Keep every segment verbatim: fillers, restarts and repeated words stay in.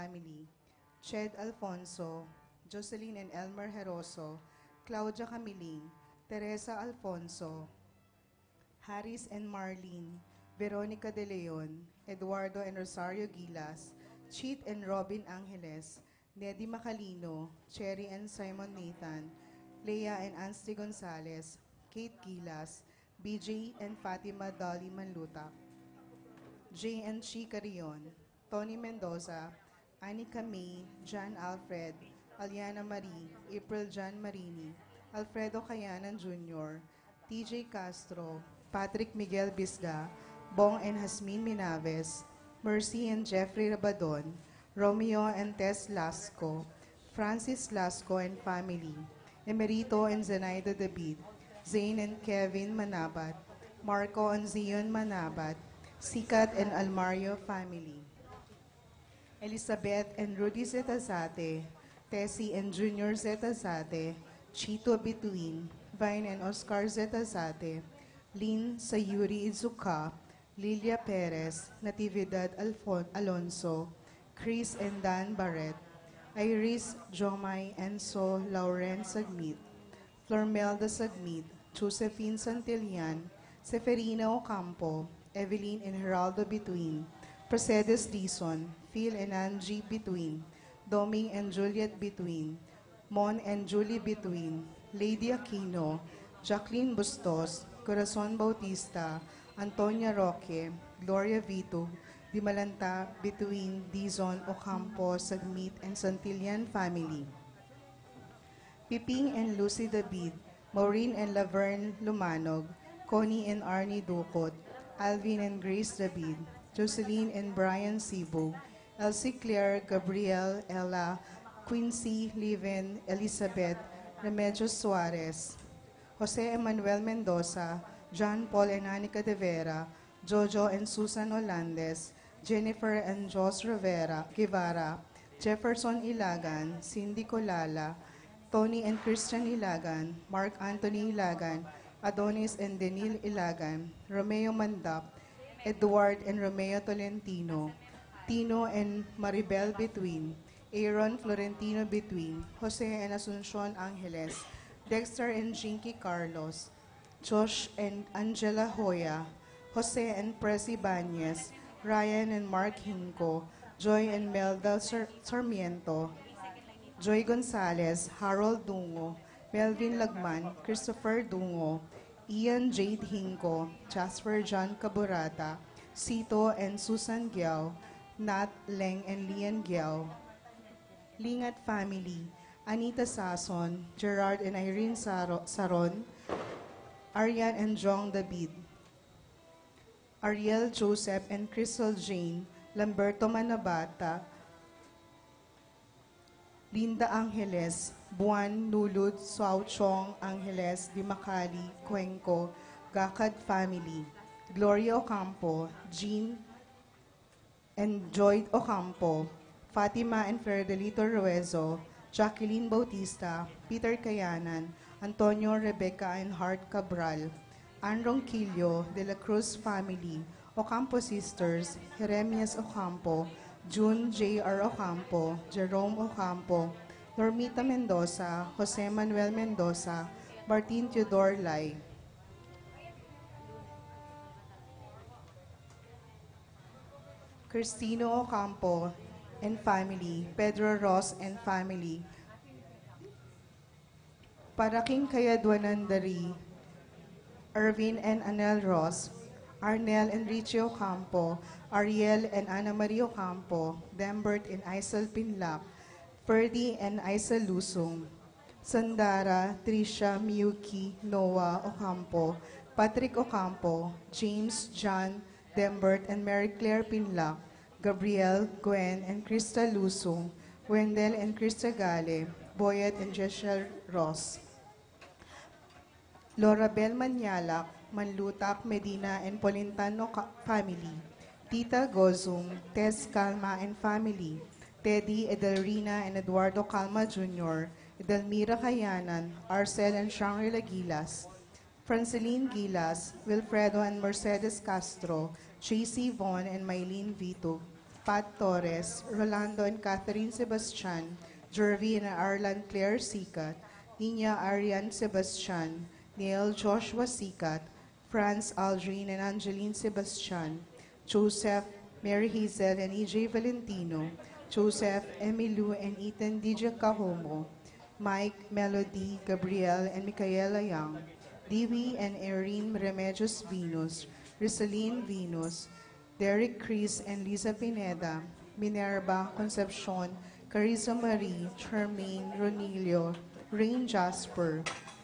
family, Ched Alfonso, Jocelyn and Elmer Heroso, Claudia Camiling, Teresa Alfonso, Harris and Marlene, Veronica De Leon, Eduardo and Rosario Gilas, Cheet and Robin Angeles, Nedy Macalino, Cherry and Simon Nathan, Leah and Ansley Gonzalez, Kate Gilas, B J and Fatima Dolly Manlutak, Jay and Chi Carrion, Tony Mendoza, Anika May, John Alfred, Aliana Marie, April John Marini, Alfredo Kayanan Junior, T J Castro, Patrick Miguel Bisga, Bong and Jasmine Minaves, Mercy and Jeffrey Rabadon, Romeo and Tess Lasco, Francis Lasco and family, Emerito and Zenaida David, Zane and Kevin Manabat, Marco and Zion Manabat, Sikat and Almario family, Elizabeth and Rudy Zetazate, Tessie and Junior Zetazate, Chito Bituin, Vine and Oscar Zetazate, Lynn Sayuri Izuka, Lilia Perez, Natividad Alfon-, Alonso, Chris and Dan Barret, Iris Jomai, Enzo Lauren Sagmit, Flormelda Sagmit, Josephine Santillan, Seferina Ocampo, Evelyn and Geraldo Bituin, Pracedes Dizon, Phil and Angie Bituin, Doming and Juliet Bituin, Mon and Julie Bituin, Lady Aquino, Jacqueline Bustos, Corazon Bautista, Antonia Roque, Gloria Vitug, Dimalanta Bituin, Dizon Ocampo, Sagmit and Santillan family, Piping and Lucy David, Maureen and Laverne Lumanog, Connie and Arnie Ducot, Alvin and Grace David, Jocelyn and Brian Sibug, Elsie Claire, Gabriel, Ella, Quincy, Leven, Elizabeth, Remedios Suarez, Jose Emmanuel Mendoza, John Paul and Anica De Vera, Jojo and Susan Olandes, Jennifer and Jos Rivera Guevara, Jefferson Ilagan, Cindy Colala, Tony and Christian Ilagan, Mark Anthony Ilagan, Adonis and Denil Ilagan, Romeo Mandap, Edward and Romeo Tolentino, Tino and Maribel Bituin, Aaron Florentino Bituin, Jose and Asuncion Angeles, Dexter and Jinky Carlos, Josh and Angela Hoya, Jose and Presi Bañez, Ryan and Mark Hinco, Joy and Melda Sar-, Sarmiento, Joy Gonzalez, Harold Dungo, Melvin Lagman, Christopher Dungo, Ian Jade Hinco, Jasper John Caburata, Sito and Susan Giao, Nat, Leng and Lian Giao, Lingat family, Anita Sason, Gerard and Irene Saro-, Saron, Arian and Jong David, Ariel Joseph and Crystal Jane, Lamberto Manabata, Linda Angeles, Buan Nulud, Suau Chong Angeles, Dimacali, Cuenco, Gacad family, Gloria Ocampo, Jean and Joy Ocampo, Fatima and Ferdelito Ruezo, Jacqueline Bautista, Peter Kayanan, Antonio, Rebecca and Hart Cabral, Ann Ronquillo, De La Cruz family, Ocampo sisters, Jeremias Ocampo, June J R Ocampo, Jerome Ocampo, Normita Mendoza, Jose Manuel Mendoza, Martin Theodore Lai. Cristino Ocampo and family, Pedro Ross and family, para king Kayaduanan Dari, Erwin and Anel Ross, Arnel and Richie Ocampo, Ariel and Ana Marie Ocampo, Dembert and Isel Pinlac, Ferdy and Isel Lusung, Sandara, Trisha, Miyuki, Noah Ocampo, Patrick Ocampo, James, John, Dembert and Mary Claire Pinlac, Gabriel, Gwen and Crystal Lusung, Wendell and Crystal Gale, Boyet and Jeshel Ross, Lorabel Manyalak, Manlutak, Medina and Polintano Ka-, family, Tita Gozum, Tess Calma and family, Teddy, Edelrina and Eduardo Calma Junior, Edelmira Kayanan, Arcel and Shangri-La Gilas, Franceline Gilas, Wilfredo and Mercedes Castro, J C Von and Mylene Vitug, Pat Torres, Rolando and Catherine Sebastian, Jervy and Arlan Claire Sikat, Nina Arian Sebastian, Neil Joshua Sikat, Franz Aldrin and Angeline Sebastian, Joseph, Mary Hazel and E J Valentino, Joseph, Emilou and Ethan D J Cahomo, Mike, Melody, Gabriel and Micaela Young, Dewey and Erin Remedios Venus, Rizaline Venus, Derek Chris and Liza Pineda, Minerva Concepcion, Carissa Marie, Charmaine, Ronilio, Rain Jasper,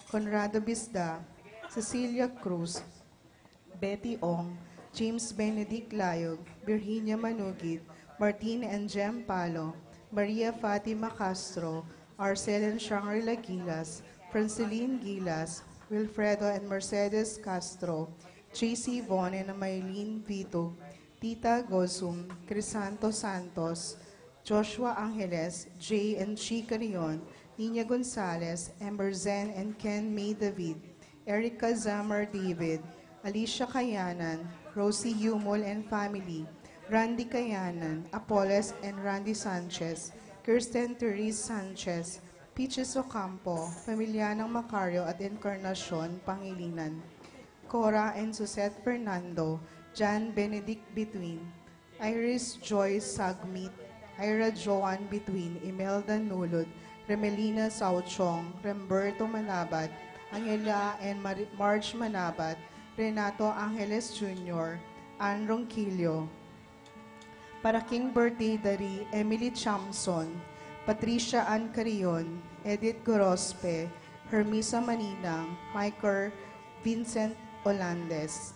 Conrado Bisda, Cecilia Cruz, Betty Ong, James Benedict Layog, Virginia Manugit, Martin and Jem Palo, Maria Fatima Castro, Arcel and Shangri-La Gilas, Franceline Gilas, Wilfredo and Mercedes Castro, J C Von and Maylene Vitug, Tita Gozum, Crisanto Santos, Joshua Angeles, Jay and Chi Carion, Nina Gonzalez, Emerzen and Ken May David, Erica Zamar David, Alicia Kayanan, Rosie Yumul and family, Randy Kayanan, Apoles and Randy Sanchez, Kirsten Therese Sanchez, Peaches Ocampo, pamilya ng Macario at Encarnacion Pangilinan, Cora and Suzette Fernando, Jan Benedict Between, Iris Joy Sagmit, Ira Joan Between, Imelda Nulud, Remelina Sauchong, Remberto Manabat, Angela and Mar- Marge Manabat, Renato Angeles Junior, Ann Ronquillo. Para king birthday da ri Emily Chamson, Patricia Ann Carrion, Edith Gorospe, Hermisa Maninang, Michael Vincent Olandes.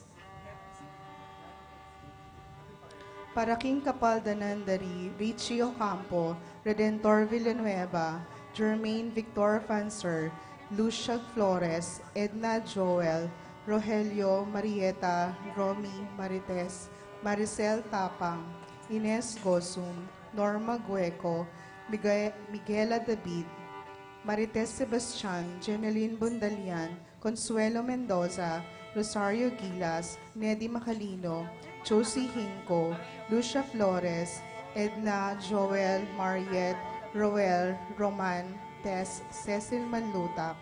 Para king kapaldanan da ri Richie Ocampo, Redentor Villanueva, Jermaine Victor Fancer, Lucia Flores, Edna Joel, Rogelio, Marieta, Romy, Marites, Maricel Tapang, Ines Gosum, Norma Gueco, Migue- Miguela David, Marites Sebastian, Jeneline Bundalian, Consuelo Mendoza, Rosario Gilas, Nedy Macalino, Josie Hinco, Lucia Flores, Edna, Joel, Mariet, Roel, Roman, Tess, Cecil Manlutak,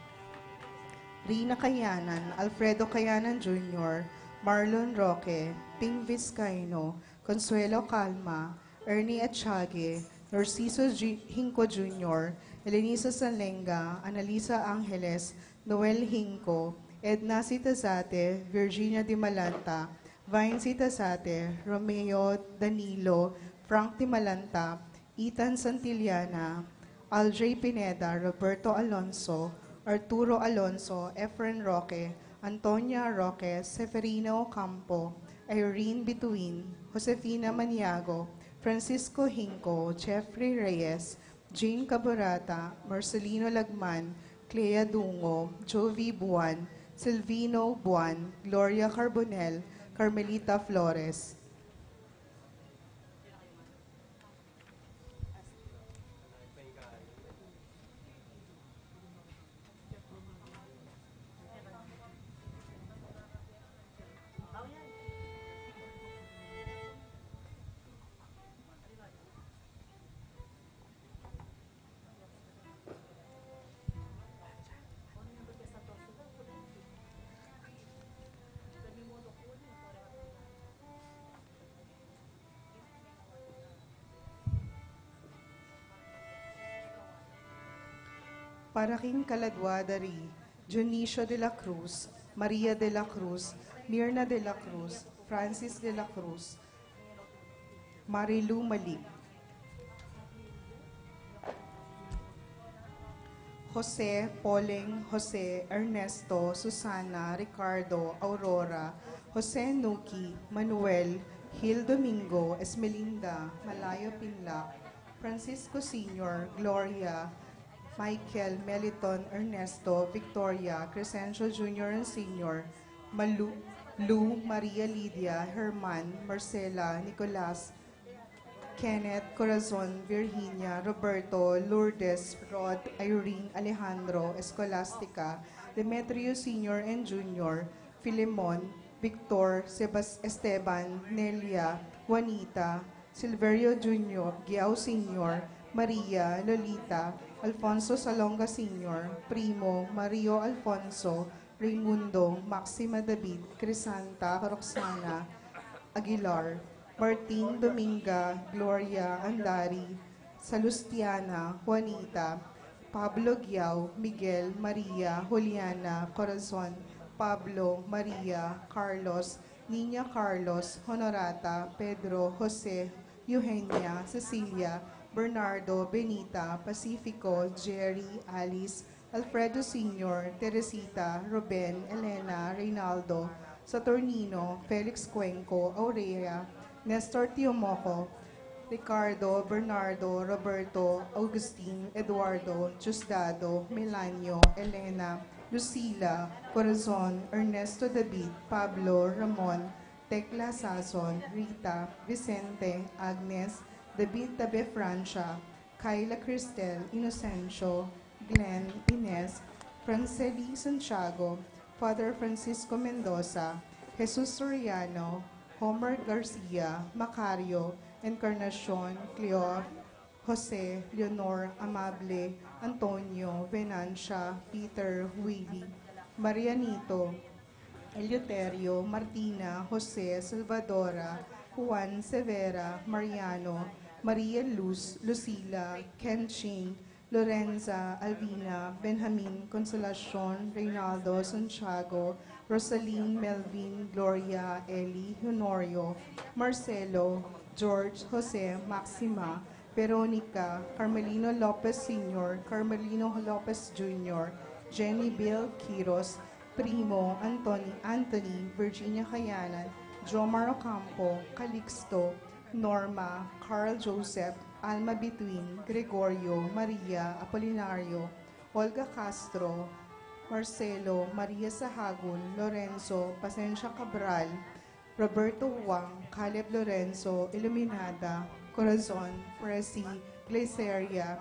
Rina Kayanan, Alfredo Kayanan Junior, Marlon Roque, Ping Vizcaino, Consuelo Calma, Ernie Echage, Narciso Ju- Hinco Junior, Elenisa Sanlenga, Analisa Angeles, Noel Hinco, Edna Sitazate, Virginia Dimalanta, Vine Sitazate, Romeo Danilo, Frank Dimalanta, Ethan Santillana, Aljay Pineda, Roberto Alonso, Arturo Alonso, Efren Roque, Antonia Roque, Seferina Ocampo, Irene Bituin, Josefina Maniago, Francisco Hinco, Jeffrey Reyes, Jane Caburata, Marcelino Lagman, Clea Dungo, Jovi Buan, Silvino Buan, Gloria Carbonel, Carmelita Flores. Para king kaladwa da ri Dionisio de la Cruz, Maria de la Cruz, Mirna de la Cruz, Francis de la Cruz, Marilu Malik, Jose, Poleng, Jose, Ernesto, Susana, Ricardo, Aurora, Jose Nuki, Manuel, Hil Domingo, Esmelinda, Malayo Pinlac, Francisco Senior, Gloria, Michael, Meliton, Ernesto, Victoria, Crescencio Junior and Senior, Malu, Lu, Maria Lydia, Herman, Marcela, Nicolas, Kenneth, Corazon, Virginia, Roberto, Lourdes, Rod, Irene, Alejandro, Escolastica, Demetrio Senior and Junior, Filemon, Victor, Sebas-, Esteban, Nelia, Juanita, Silverio Junior, Giao Senior, Maria, Lolita, Alfonso Salonga Senior, Primo, Mario Alfonso, Raimundo, Maxima David, Crisanta, Roxana, Aguilar, Martin, Dominga, Gloria, Andari, Salustiana, Juanita, Pablo Giao, Miguel, Maria, Juliana, Corazon, Pablo, Maria, Carlos, Niña, Carlos, Honorata, Pedro, Jose, Eugenia, Cecilia, Bernardo, Benita, Pacifico, Jerry, Alice, Alfredo Senior, Teresita, Ruben, Elena, Reynaldo, Saturnino, Felix Cuenco, Aurea, Nestor Tiomoco, Ricardo, Bernardo, Roberto, Augustin, Eduardo, Diosdado, Melanio, Elena, Lucila, Corazon, Ernesto David, Pablo, Ramon, Tecla, Sason, Rita, Vicente, Agnes, David Tabe, Francia, Kyla, Cristel, Inocencio, Glenn, Ines, Franceli, Santiago, Father Francisco Mendoza, Jesus Soriano, Homer Garcia, Macario, Encarnacion, Cleo, Jose, Leonor, Amable, Antonio, Venancia, Peter, Willy, Marianito, Eleuterio, Martina, Jose, Salvadora, Juan, Severa, Mariano, Maria Luz, Lucila, Kenching, Lorenza, Alvina, Benjamin, Consolacion, Reynaldo, Santiago, Rosalin, Melvin, Gloria, Eli, Honorio, Marcelo, George, Jose, Maxima, Veronica, Carmelino Lopez Senior, Carmelino Lopez Junior, Jenny, Bill, Quiros, Primo, Anthony, Anthony, Virginia Kayanan, Jomar Ocampo, Calixto, Norma, Carl Joseph, Alma Between, Gregorio, Maria, Apolinario, Olga Castro, Marcelo, Maria Sahagun, Lorenzo, Pasensia Cabral, Roberto Wang, Caleb Lorenzo, Iluminada, Corazon, Presi, Glyceria,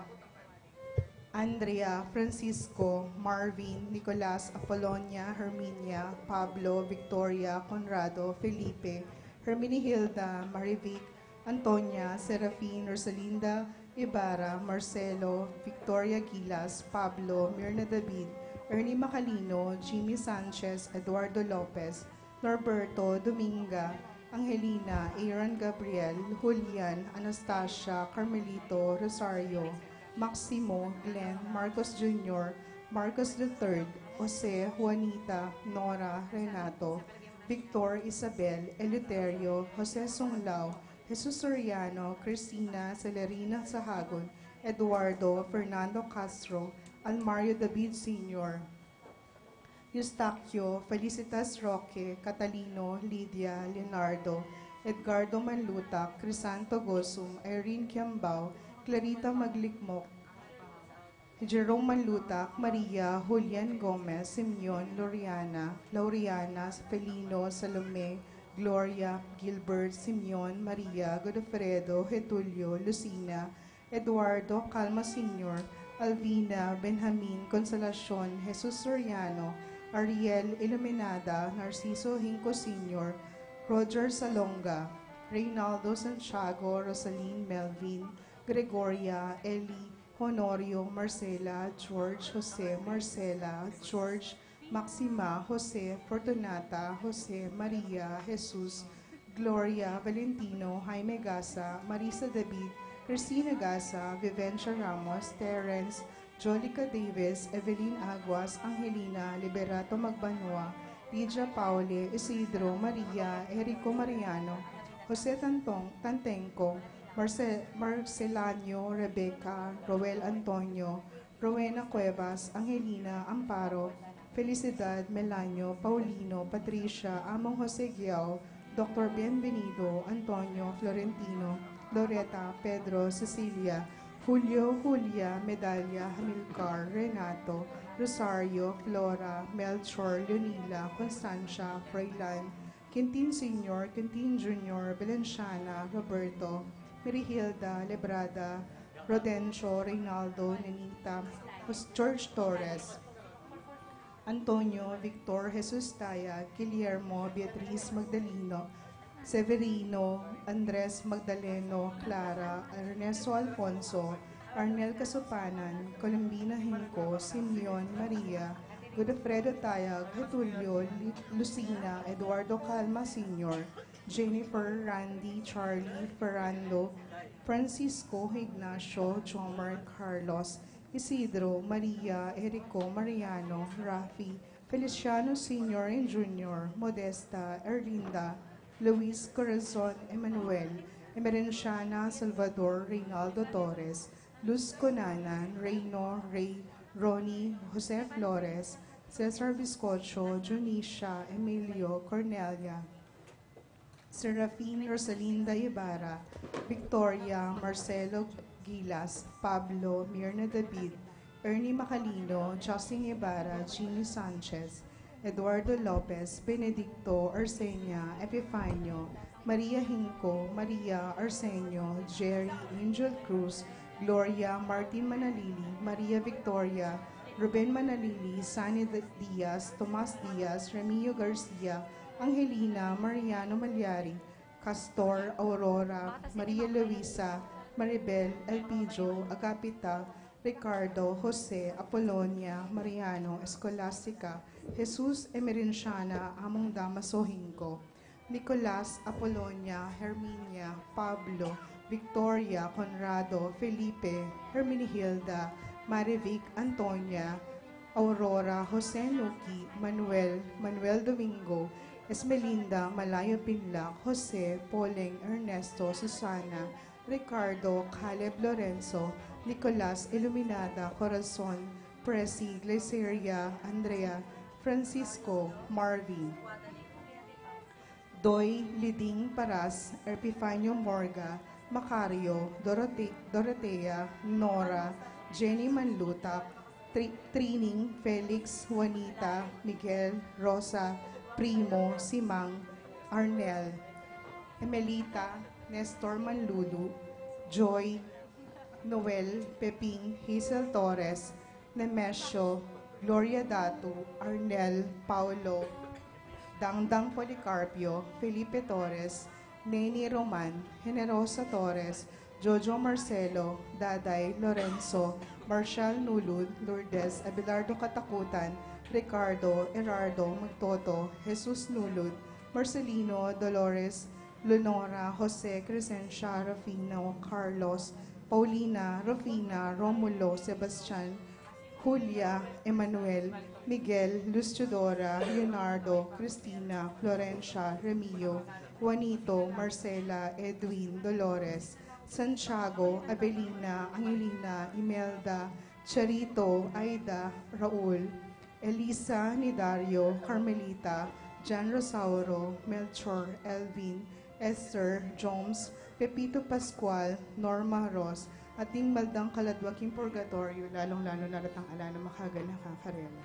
Andrea, Francisco, Marvin, Nicolas, Apolonia, Herminia, Pablo, Victoria, Conrado, Felipe, Herminihilda, Marivic, Antonia, Serafin, Rosalinda, Ibarra, Marcelo, Victoria Gilas, Pablo, Mirna David, Ernie Macalino, Jimmy Sanchez, Eduardo Lopez, Norberto, Dominga, Angelina, Aaron, Gabriel, Julian, Anastasia, Carmelito, Rosario, Maximo, Glenn, Marcos Junior, Marcos the third, Jose, Juanita, Nora, Renato, Victor, Isabel, Eleuterio, Jose Sunglao, Jesus Soriano, Cristina, Celerina Sahagun, Eduardo, Fernando Castro, Almario David Senior, Eustaquio, Felicitas Roque, Catalino, Lydia, Leonardo, Edgardo Manlutac, Crisanto Gosum, Irene Kiambao, Clarita Maglikmok, Jerome Manlutac, Maria, Julian Gomez, Simeon, Loriana, Lauriana, Felino, Salome, Gloria, Gilbert, Simeon, Maria, Godofredo, Getulio, Lucina, Eduardo, Calma Senior, Alvina, Benjamin, Consolacion, Jesus Soriano, Ariel, Iluminada, Narciso, Hinco Senior, Roger Salonga, Reynaldo, Santiago, Rosalin, Melvin, Gregoria, Eli, Honorio, Marcela, George, Jose, Marcela, George, Maxima, Jose, Fortunata, Jose, Maria, Jesus, Gloria, Valentino, Jaime Gasa, Marisa David, Cristina Gasa, Vivencia Ramos, Terence, Jolica Davis, Evelyn Aguas, Angelina, Liberato Magbanua, Lydia Paule, Isidro, Maria, Erico Mariano, Jose Tantong, Tantenco, Marce-, Marcelano, Rebecca, Roel Antonio, Rowena Cuevas, Angelina, Amparo, Felicidad, Melanio, Paulino, Patricia, Among Jose Guiao, Doctor Bienvenido, Antonio, Florentino, Loreta, Pedro, Cecilia, Julio, Julia, Medalia, Hamilcar, Renato, Rosario, Flora, Melchor, Leonila, Constancia, Froilan, Quintin Senior, Quintin Junior, Valenciana, Roberto, Mirihilda, Lebrada, Rodencio, Reynaldo, Nenita, Jos-, George Torres, Antonio, Victor, Jesus Taya, Guillermo, Beatriz, Magdaleno, Severino, Andres Magdaleno, Clara, Ernesto Alfonso, Arnel Casupanan, Colombina Hinco, Simeon, Maria, Godofredo Tayag, Getulio, Lu-, Lucina, Eduardo Calma Senior, Jennifer, Randy, Charlie, Fernando, Francisco, Ignacio, Jomer, Carlos, Isidro, Maria, Erico, Mariano, Rafi, Feliciano Senior and Junior, Modesta, Erlinda, Luis Corazon, Emmanuel, Emerenciana, Salvador, Reynaldo Torres, Luz Conanan, Reino, Rey, Ronnie, Jose Flores, Cesar Biscocho, Junisha, Emilio, Cornelia, Serafin, Rosalinda Ibarra, Victoria, Marcelo Gilas, Pablo, Mirna David, Ernie Macalino, Justin Ibarra, Jimmy Sanchez, Eduardo Lopez, Benedicto, Arsenia, Epifanio, Maria Hinco, Maria, Arsenio, Jerry, Angel Cruz, Gloria, Martin Manalili, Maria Victoria, Ruben Manalili, Sani D-, Diaz, Tomas Diaz, Remio Garcia, Angelina, Mariano Malyari, Castor, Aurora, Maria Luisa, Maribel, Elpidio, Agapita, Ricardo, Jose, Apolonia, Mariano, Escolastica, Jesus, Emerenciana, Among Damaso Hinco, Nicolas, Apolonia, Herminia, Pablo, Victoria, Conrado, Felipe, Herminihilda, Marivic, Antonia, Aurora, Jose Nuki, Manuel, Manuel Domingo, Esmelinda, Malaya Pinlac, Jose, Poleng, Ernesto, Susana, Ricardo, Caleb, Lorenzo, Nicolas, Iluminada, Corazon, Presi, Glyceria, Andrea, Francisco, Marvin, Doy, Liding, Paras, Epifanio, Morga, Macario, Dorote-, Dorotea, Nora, Jenny Manlutak, Tri-, Trining, Felix, Juanita, Miguel, Rosa, Primo, Simang, Arnel, Emelita, Nestor Manlulu, Joy, Noel, Peping, Hazel Torres, Nemesio, Gloria Datu, Arnel, Paulo, Dangdang Policarpio, Felipe Torres, Neni Roman, Generosa Torres, Jojo Marcelo, Daday, Lorenzo, Marshall Nulud, Lourdes, Abelardo Katakutan, Ricardo, Erardo, Magtoto, Jesus Nulud, Marcelino, Dolores, Leonora, Jose, Crescencia, Rufino, Carlos, Paulina, Rufina, Romulo, Sebastian, Julia, Emmanuel, Miguel, Luz Teodora, Leonardo, Cristina, Florencia, Remio, Juanito, Marcela, Edwin, Dolores, Santiago, Abelina, Angelina, Imelda, Charito, Aida, Raul, Elisa, Nidario, Carmelita, Jan Rosauro, Melchor, Elvin, Esther, Joms, Pepito Pascual, Norma Ros, at ding baldang kaladwa king purgatoryo, lalung-lalu na retang ala nang makaganaka karela.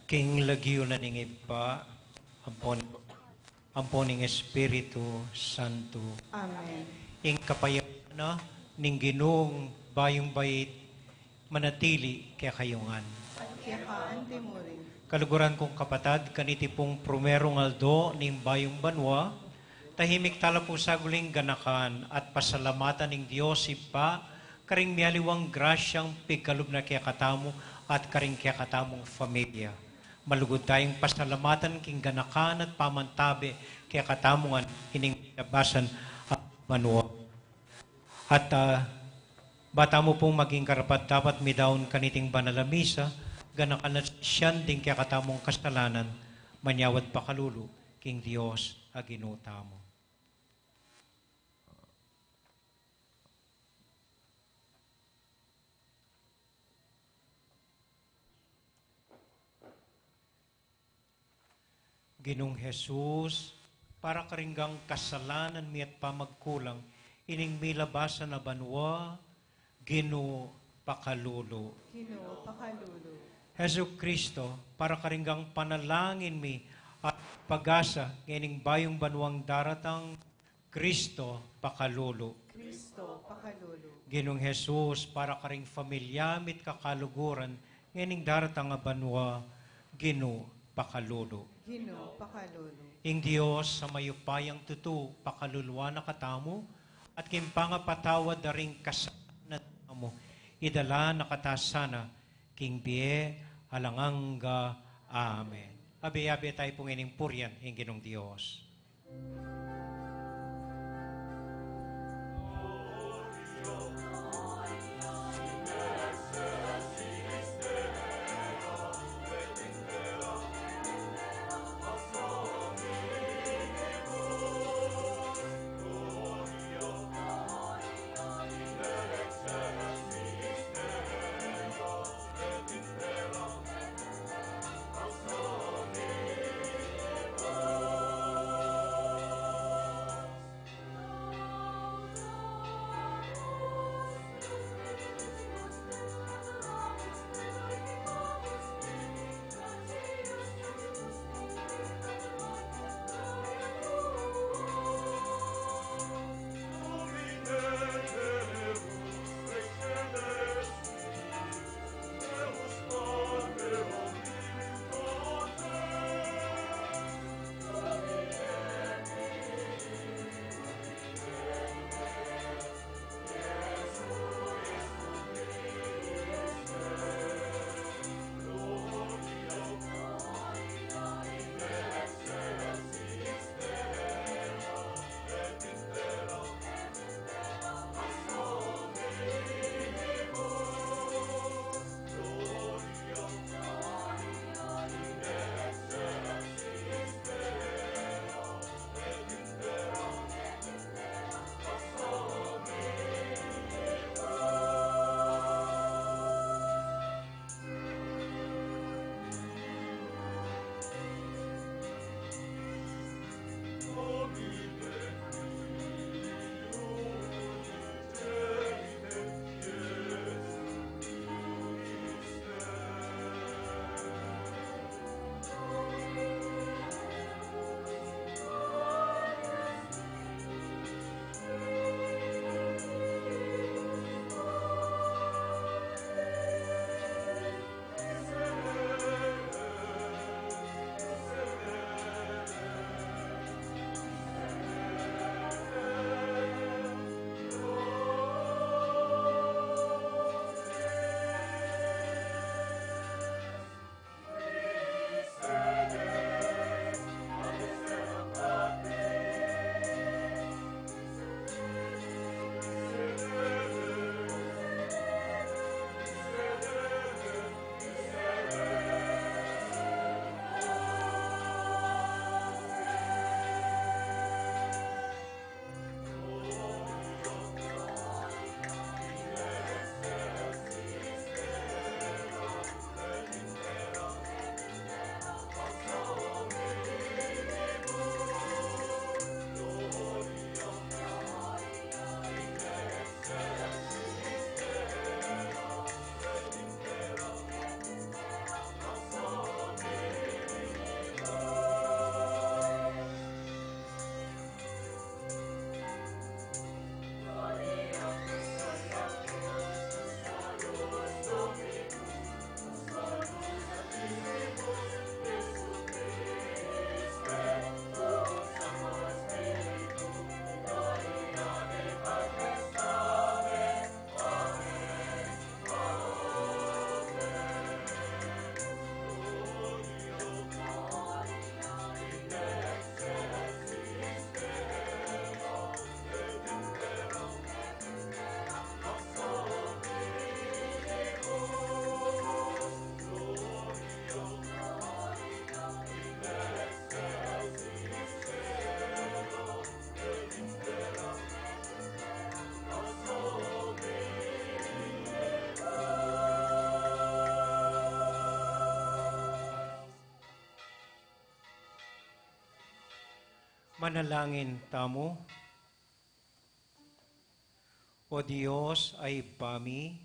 King lagyu na ning Ibpa, ampo, ampo ning Espiritu Santo. Amen. Ing kapayapan na ning Ginung bayung bait manatili kekayu ngan. At keka anti murin. Kaluguran kung kapatad, kaniti pung prumerung aldo ning bayung banua, tahimik tala pu sa guling ganakan at pasalamatan ning Dios Ibpa, karing mialiwang grasyang pigkalub na kekatamu at karing kekatamung familia. Malugud tayung pasalamatan king ganakan at pamantabe kekatamu ngan ining milabasan a banua. At, ah, ba tamu pung maging karapat-dapat midaun kaniting banal a misa, ganakan at sisian ding kekatamung kasalanan, manyawad pakalulu king Dios a Ginu tamu. Ginung Jesus, para karing kasalanan mi at pamagkulang ining milabasan a banua, Ginu, pakalulu. Ginu, pakalulu. Jesucristo, para karing panalangin mi at pag-asa ngening bayung banuang daratang, Cristo, pakalulu. Cristo, pakalulu. Ginung Jesus, para karing familia mi't kakaluguran ngening daratang a banua, Ginu, pakalulu. Ginu, pakalulu. Ing Dios a mayupayang tutu, pakaluluan na katamu, at king pangapatawad da ring kasalanan tamu, idala na kata sana king bie alang angga. Amen. Abe-abe tayu pu ngening purian ing Ginung Dios. Manalangin tamu. O Dios a Ibpa mi,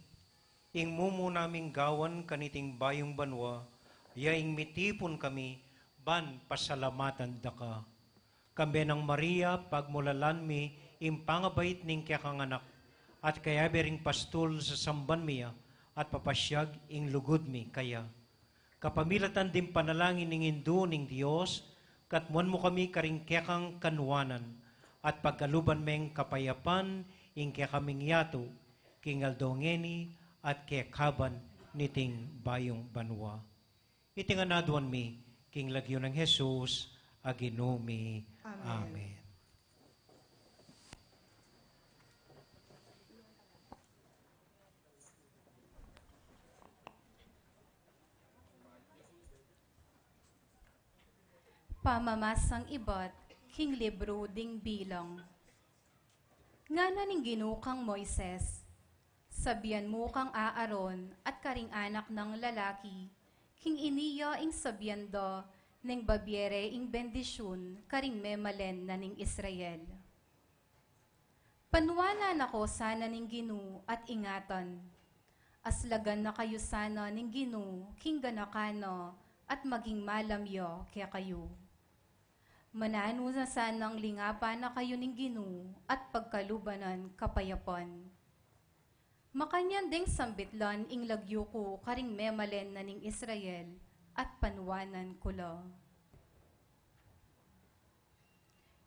ing mumu naming gawan kaniting bayung banua, ya ing mitipun kami ban pasalamatan da ka. Kambe nang Maria, pagmulalan mi ing pangabait ning kekang anak, at kayabe ring pastul sasamban mi ya, at papasiag ing lugud mi kaya. Kapamilatan ding panalangin ning Indu ning Dios, katmuan mu kami karing kekang kanuanan, at pagkaluban meng kapayapan ing kekaming yatu, king aldo ngeni at kekaban niting bayung banua. Iti ngan aduan mi, king lagyu nang Jesus a Ginu mi. Amen. Amen. Pamamasang ibat king libru ding Bilang. Ngana ning Ginu kang Moises, sabian mu kang Aaron at karing anak nang lalaki, king ini ya ing sabian da neng babie re ing bendisyun karing memalen na ning Israel. Panuanan na ko sana ning Ginu at ingatan. Aslagan na kayu sana ning Ginu king ganakan na at maging malam ya kekayu. Mananu na sanang lingapan na kayu ning Ginu at pagkaluban nang kapayapan. Makanyan deng sambitlan ing lagyu ku karing memalen na ning Israel at panuanan ku la.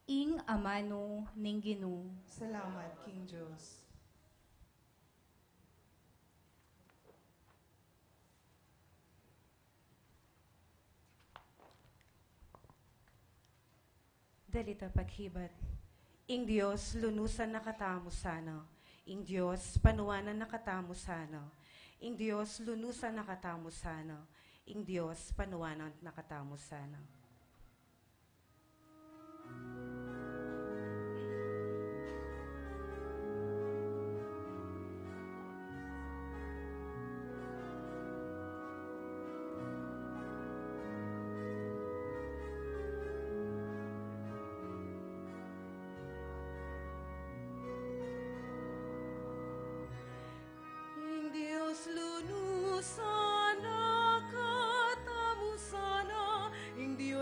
Ing amanu ning Ginu. Salamat king Dios. Dali ta paghibat. Ing Dios lunusan na katamu sana. Ing Dios panuanan na katamu sana. Ing Dios lunusan na katamu sana. Ing Dios panuanan na katamu sana. Ing Dios lunusan na katamu sana, ing Dios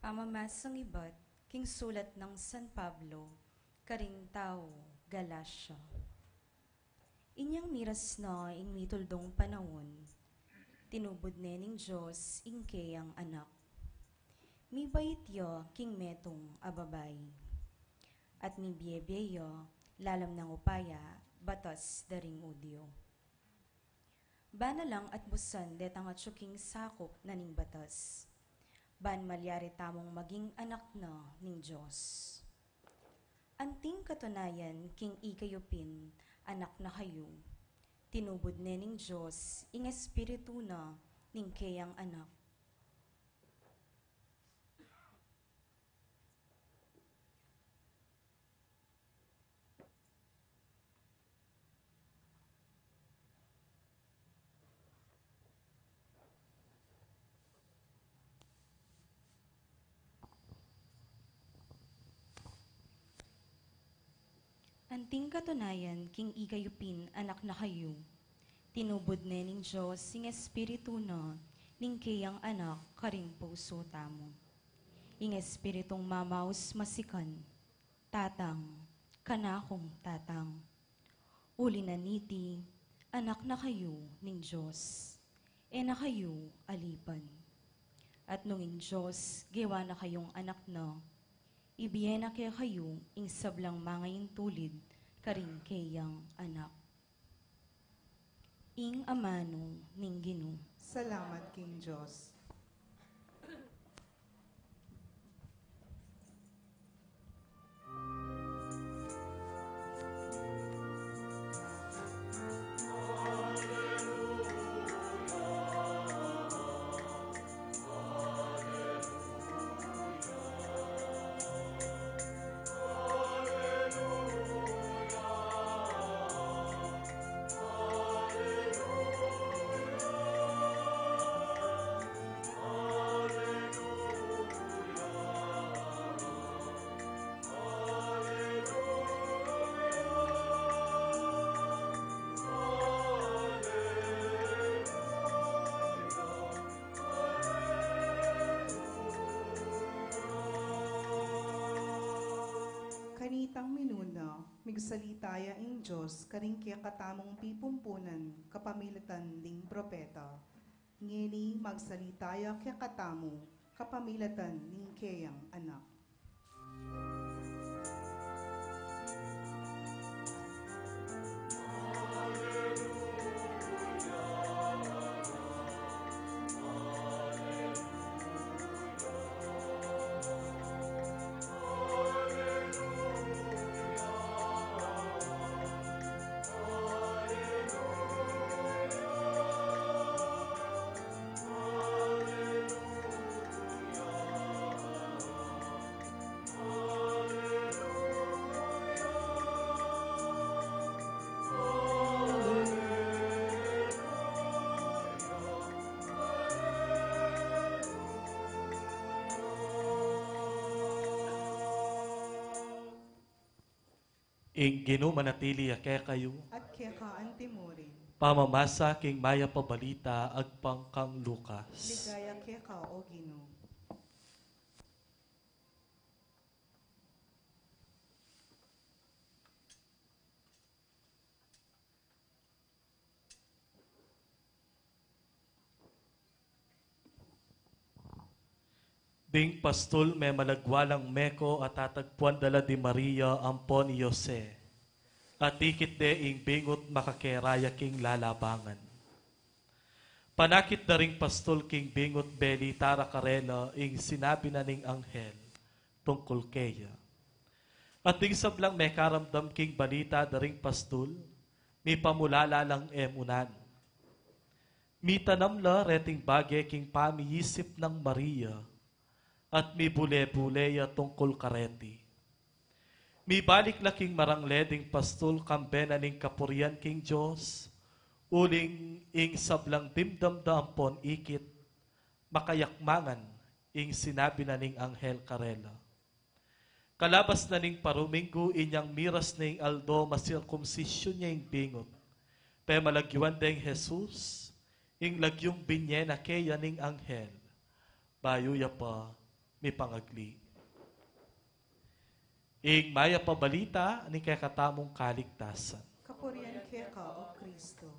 Pamamasang ibat king sulat nang San Pablo karing tau Galacia. Inyang miras na ing mituldung panaun, tinubud ne ning Dios ing keyang anak. Mibait ya king metung a babai, at mibiebie ya lalam nang upaya batas da ring Judio. Bana lang atbusan detang atyu king sakup na ning batas, ban malyari tamung maging anak na ning Dios. Anting katunayan king ikayu pin anak na kayu, tinubud ne ning Dios ing Espiritu na ning keyang anak. Anting katunayan king ikayu pin anak na kayu, tinubud ne ning Dios ing Espiritu na ning keyang anak karing pusu tamu. Ing Espiritung mamaus masikan, Tatang, kanakung Tatang. Uli na niti, anak na kayu ning Dios, e na kayu alipan. At nung ing Dios gewa na kayung anak na, ibie na kekayu ing sablang mangaintulid karing keyang anak. Ing amanu ning Ginu. Salamat king Dios. Kanitang minuna, migsalita ya ing Dios karing kekatamung pipumpunan kapamilatan ding propeta. Ngeni magsalita ya kekatamu kapamilatan ning keyang anak. Ing Ginu manatili ya kekayu. At keka antimurin. Pamamasa king Mayap a Balita agpang kang Lucas. Ligaya keka, O Ginu. Ding pastul memalagwa lang meko at tatagpuan da la di Maria ampon i Jose, at ikit de ing bingut makakera ya king lalabangan. Panakit da ring pastul king bingut, belita ra karela ing sinabi na ning anghel tungkul keya. At ding sablang mekaramdam king balita da ring pastul, mipamulala lang e mu nanu. Mitanam la reting bage king pamiisip nang Maria, at mibule-bule ya tungkul kareti. Mibalik la king marangle ding pastul kambe na ning kapurian king Dios, uling ing sablang dimdam da ampon ikit, makayakmangan ing sinabi na ning anghel karela. Kalabas na ning paruminggu, inyang miras na ing aldo, masirkumsisyun ya ing bingut. Pemalagyuan deng Jesus, ing lagyung binye na keya ning anghel, bayu ya pa Mipangagli. Ing mayap a balita ning kekatamung kaligtasan. Kapurian keka, O Kristo.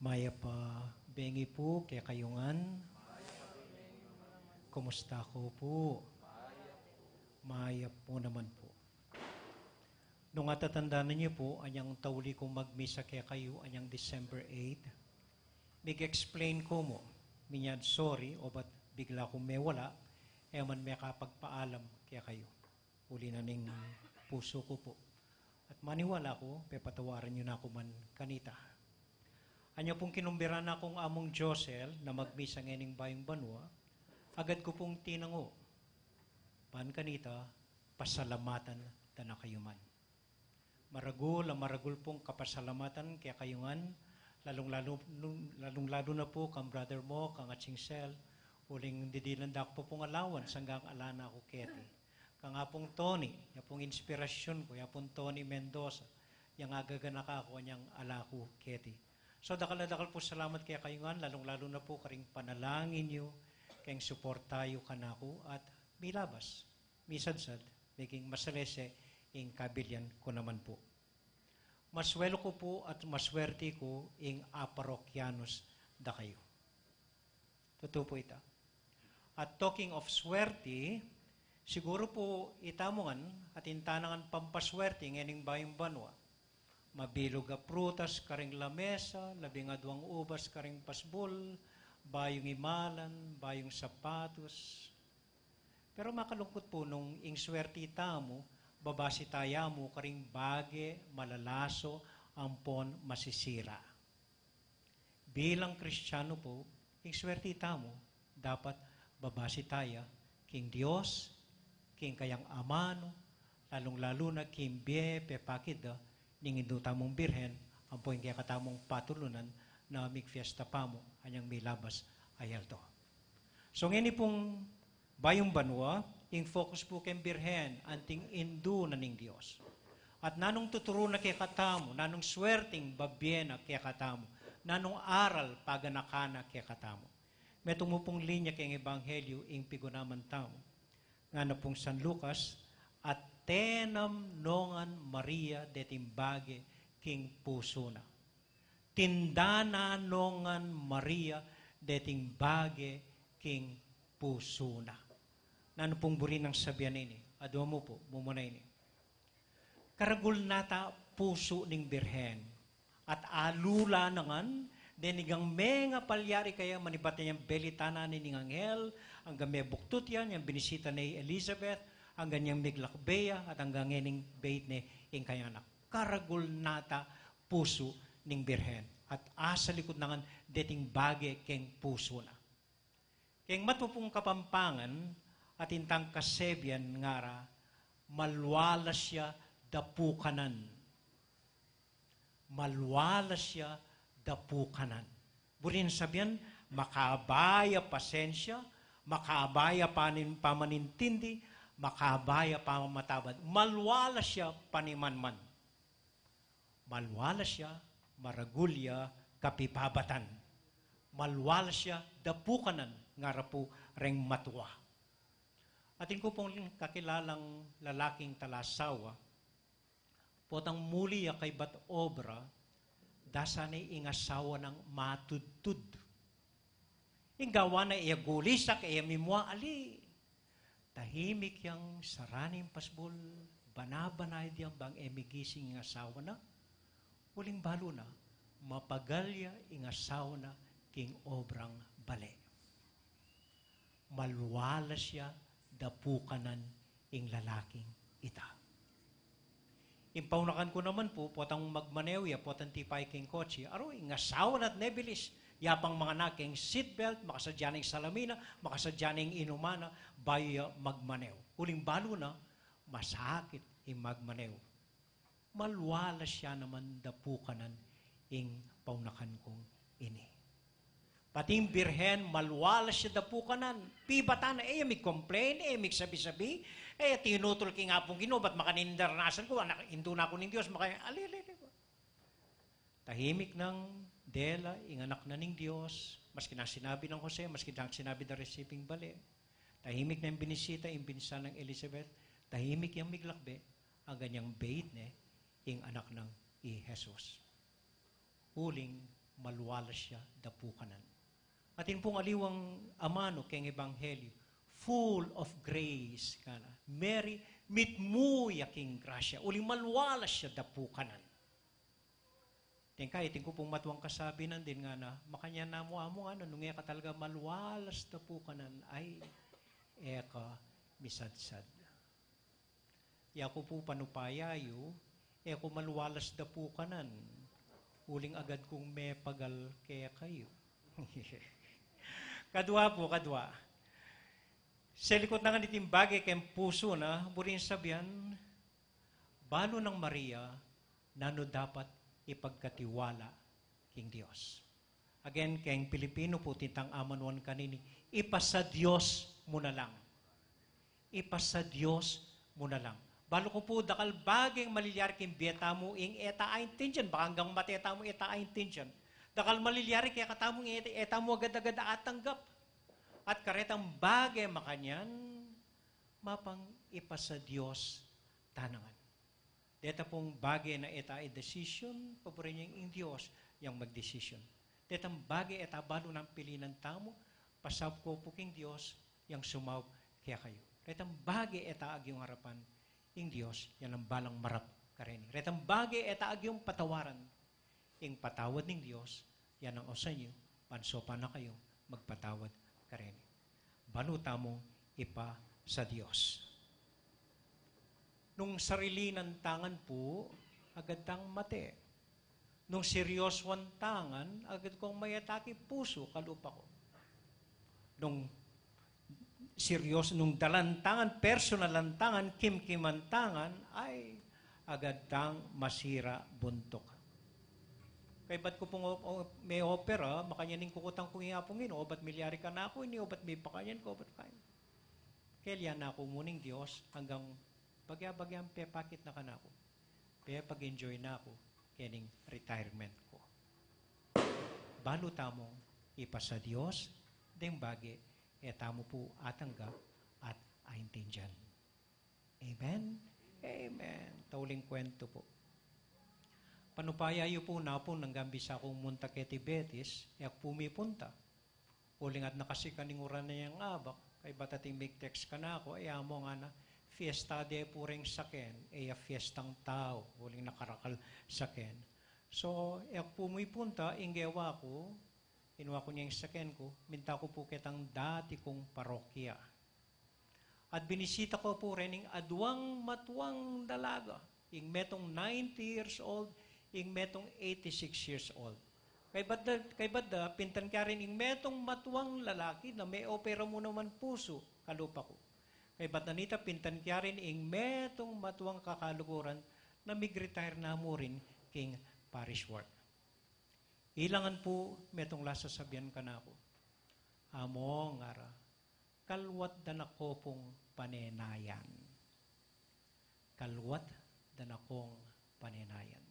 Mayap a bengi pu kekayu ngan. Kumusta ko pu? Mayap pu naman pu. Nung atatandanan yu pu, anyang tauli kung magmisa kekayu, anyang December eight, mig-explain ku mu, minyad sorry, obat bigla kung mewala, e man mekapagpaalam kekayu. Uli na ning pusu ku pu. At maniwala ku, pepatawaran yu na ku man kanita. Anya pung kinumbiran na kung Among Josel na magmisa ngening bayung banua, agad ku pung tinangu. Ban kanita, pasalamatan da na kayu man. Maragul a maragul pung kapasalamatan kekayu ngan, lalung-lalu, lalung-lalu na pu kang brother mu, kang Atsing Sel, uling didinan da ku pa pung allowance anggang ala na ku keti. Kang Apung Tony, ya pung inspirasyun ku, ya pung Tony Mendoza, yang agaganaka ku anyang ala ku keti. So, dakal a dakal pung salamat kekayu ngan, lalung-lalu na pu karing panalangin yu, keng suporta yu kanaku, at milabas, misadsad, meging masalese ing kabilian ku naman pu. Maswelu ku pu at maswerti ku ing aparokyanus da kayu. Tutu pu ita. At talking of swerte, siguru pu ita mu ngan, atin tana ngan pampaswerte ngening bayung banua. Mabilug a prutas karing lamesa, labing aduang ubas karing pasbul, bayung imalan, bayung sapatus. Pero makalungkut pu nung ing swerte tamu, babasi taya mu karing bage malalaso ampon masisira. Bilang Kristianu pu, ing swerte tamu, dapat babasi taya king Dios, king kayang amanu, lalung-lalu na king bie pepakit da ning Indu tamung Birhen, ampo ing kekatamung patulunan na migfiesta pa mu anyang milabas a yaldo. So, ngeni pung bayung banua, ing focus pu keng Birhen, anting Indu na ning Dios. At nanung tuturu na kekatamu, nanung swerting babie na kekatamu, nanung aral paganakan na kekatamu. Metung mu pung linya keng Ebanghelyu ing pigunaman tamu. Ngana pung San Lucas, at tenam no ngan Maria deting bage king pusu na. Tindanan no ngan Maria deting bage king pusu na. Nanu pung buri nang sabian ini? Adua mu pu, mumuna ini. Karagul nata pusu ning Birhen. At alula na ngan, deni ngan mengapalyari kaya manibat na yang belitanan ning anghel, anggang mebuktut ya, yang binisita ne i Elizabeth, anggang yang miglakbe ya, at anggang ngening beit ne ing kayang anak. Karagul nata pusu ning Birhen. At asalikud na ngan deting bage keng pusu na. Keng matmu pung Kapampangan, atin tang kasebian ngara, malwalas ya dapukanan. Malwalas ya dapukanan. Buri nang sabian, makaba ya pasensya, makaba ya panin-, pamanintindi, makaba ya pamamatabad. Malwalas ya panimanman. Malwalas ya, maragul ya kapibabatan. Malwalas ya dapukanan, ngara pu reng matua. Atin ku pung kakilalang lalaking talasawa, potang muli ya kaybat obra, dasa ne ing asawa nang matudtud. Ing gawa na e ya gulisak, e ya mimua ali. Tahimik yang sarani ing pasbul, bana-bana ya diang bang e migising ing asawa na, uling balu na, mapagal ya ing asawa na king obrang bale. Malwalas ya dapukanan ing lalaking ita. Ing paunakan ku naman pu, potang magmaneho ya, potang tipay king kotse, aru, ing asawa na't nebilis, yapang manganak king seatbelt, makasadya na ing salamin na, makasadya na ing inuman na, bayu ya magmanew. Uling balu na, masakit ing magmanew. Malualas ya naman dapukanan ing paunakan kung ini. Pati ing birhen, malualas ya dapukanan. Pibatan na, e ya mig-complain, e ya mig-sabi-sabi, e ya tinutul king Apung Ginu, bat makanyan ing daranasan ku, anak, indu na ku ning Dios, maka-, ali, ali, ali. Tahimik nang dela ing anak na ning Dios, maski nang sinabi nang Jose, maski nang sinabi da reng siping bale. Tahimik nang binisita ing binsan nang Elizabeth, tahimik yang miglakbe, anggang yang beit ne ing anak nang i Jesus. Uling malualas ya dapukanan. Atin pung aliwang amanu keng ebanghelyu, full of grace, ngana. Mary, mitmu ya king grasya. Uling malualas ya dapukanan. Deng kaya, atin ku pung matuang kasabian deng ngana, makanyan na mu, amu, ngana, nung e ka talaga malualas dapukanan, ay, e ka misadsad. Yaku pu panupaya yu, e ku malualas dapukanan, uling agad kung mepagal kekayu. Kadua pu, kadua. Selikut na ngan iting bage keng pusu na, buring sabian, balu nang Maria, nanu dapat ipagkatiwala king Dios. Again, keng Pilipinu pu, itang amanuan kanini, ipasa Dios mu na lang. Ipasa Dios mu na lang. Balu ku pu, dakal bageng malilyari king bie tamu ing e ta aintindian, baka anggang mate tamu e ta aintindian. Dakal malilyari kekatamu ing e, e tamu agad-agad atanggap. At karetang bage makanyan, mapang ipasa Dios ta na ngan. Deta pung bage na e ta i-decision, paburen yang ing Dios yang magdesisyon. Detang bage e ta balu nang pilinan tamu, pasaup ku pu king Dios yang sumaup kekayu. Retang bage e ta agyung arapan, ing Dios yang nang balang marap kareni. Retang bage e ta agyung patawaran, ing patawad ning Dios, yang nang ausan yu, pansaupan na kayung magpatawad kareni. Balu tamung ipasa Dios. Nung sarilinan ta ngan pu, agad tang mate. Nung seryosuan ta ngan, agad kung mayataki pusu, kalupa ku. Nung seryoso, nung dalan ta ngan, personalan ta ngan, kimkiman ta ngan, ay, agad tang masira buntuk. Kaybat ku pung o-, o-, me-opera, makanyan ing kukutan ku ing Apung Ginu, obat milyari kanaku ini, obat mipakanyan ku, obat kain. Kelyan na ku mu ning Dios, anggang bagya-bagyang pepakit na kanaku. Pepag-enjoy na ku kening retirement ku. Balu tamung ipasa Dios deng bage e tamu pu atanggap at aintindian. Amen? Amen. Tauling kuwentu pu. Panupaya yu pu, napu nang gambisa kung munta keti Betis, e ku pu mipunta. Uling at nakasikan ing uran na yang abak, kaybat ating mig-text kanaku, e, amu ngana, fiesta de pu reng saken, e ya fiestang tau, uling nakarakal saken. So, e ku pu mipunta, ing gewa ku, inua ku ne ing saken ku, minta ku pu ketang dati kung parokya. At binisita ku pu ren ing aduang matuang dalaga, ing metung ninety years old, ing metung eighty-six years old. Kaybat da, kaybat da, pintan ke rin ing metung matuang lalaki na me-opera mu naman pusu, kalupa ku. Kaybat na nita, pintan ke rin ing metung matuang kakaluguran na mig-retire na mu rin king parish work. Ila ngan pu metung la sasabian kanaku. Among, ngara, kaluat da na ko pung panenayan. Kaluat da na kong panenayan.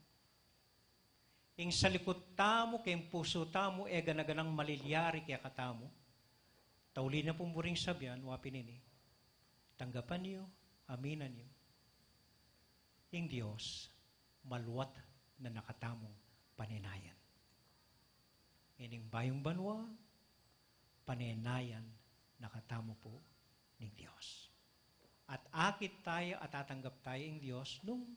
Ing salikut tamu keng pusu tamu e gana-ganang malilyari kekatamu. Tauli na pung buring sabian, wa pin ini. Tanggapan yu, aminan yu. Ing Dios, maluat na na katamung panenayan. Ining bayung banua, panenayan na katamu pu ning Dios. At akit taya at atanggap taya ing Dios nung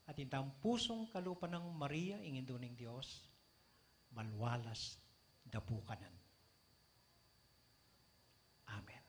atin tang pusung kalupa nang Maria, ing Indu ning Dios, malualas dapukanan. Amen.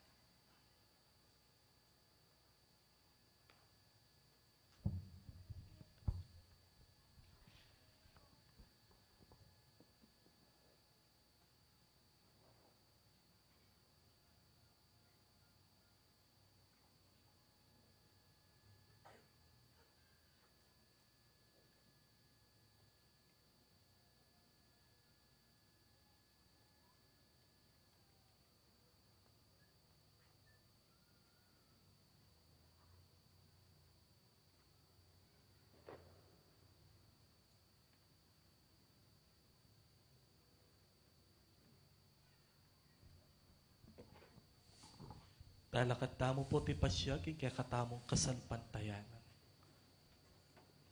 Talakad tamu pu king pasiag king kekatamung kasalpantayanan.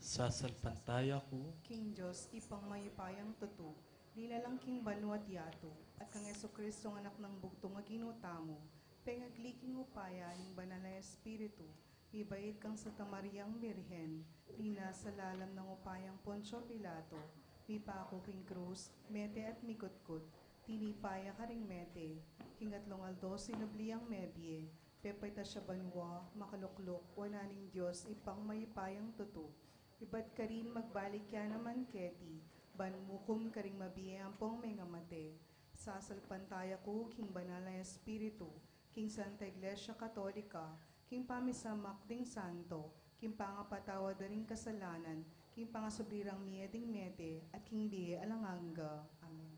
Sasalpantaya ku king Dios, Ibpang mayupayang tutu, linalang king banua't yatu, at kang Jesucristo, Anak nang bugtung a Ginu tamu, pengagli king upaya ning Banal a Espiritu, mibait kang Santa Mariang Birhen, linasa lalam ning upayang Poncio Pilato, mipaku king krus, mete at mikutkut, tinipa ya karing mete, king atlung aldo sinubli yang mebie, pepaitas ya banua, makalukluk wanan ning Dios, Ibpang mayupayang tutu. Ibat karin magbalik ya naman keti, ban mukum karing mabie ampong mengamate. Sasalpantaya ku king Banal a Espiritu, king Santa Iglesia Katolika, king pamisamak ding santo, king pangapatawad da ring kasalanan, king pangasubli rang mie ding mete, at king bie alang angga. Amen.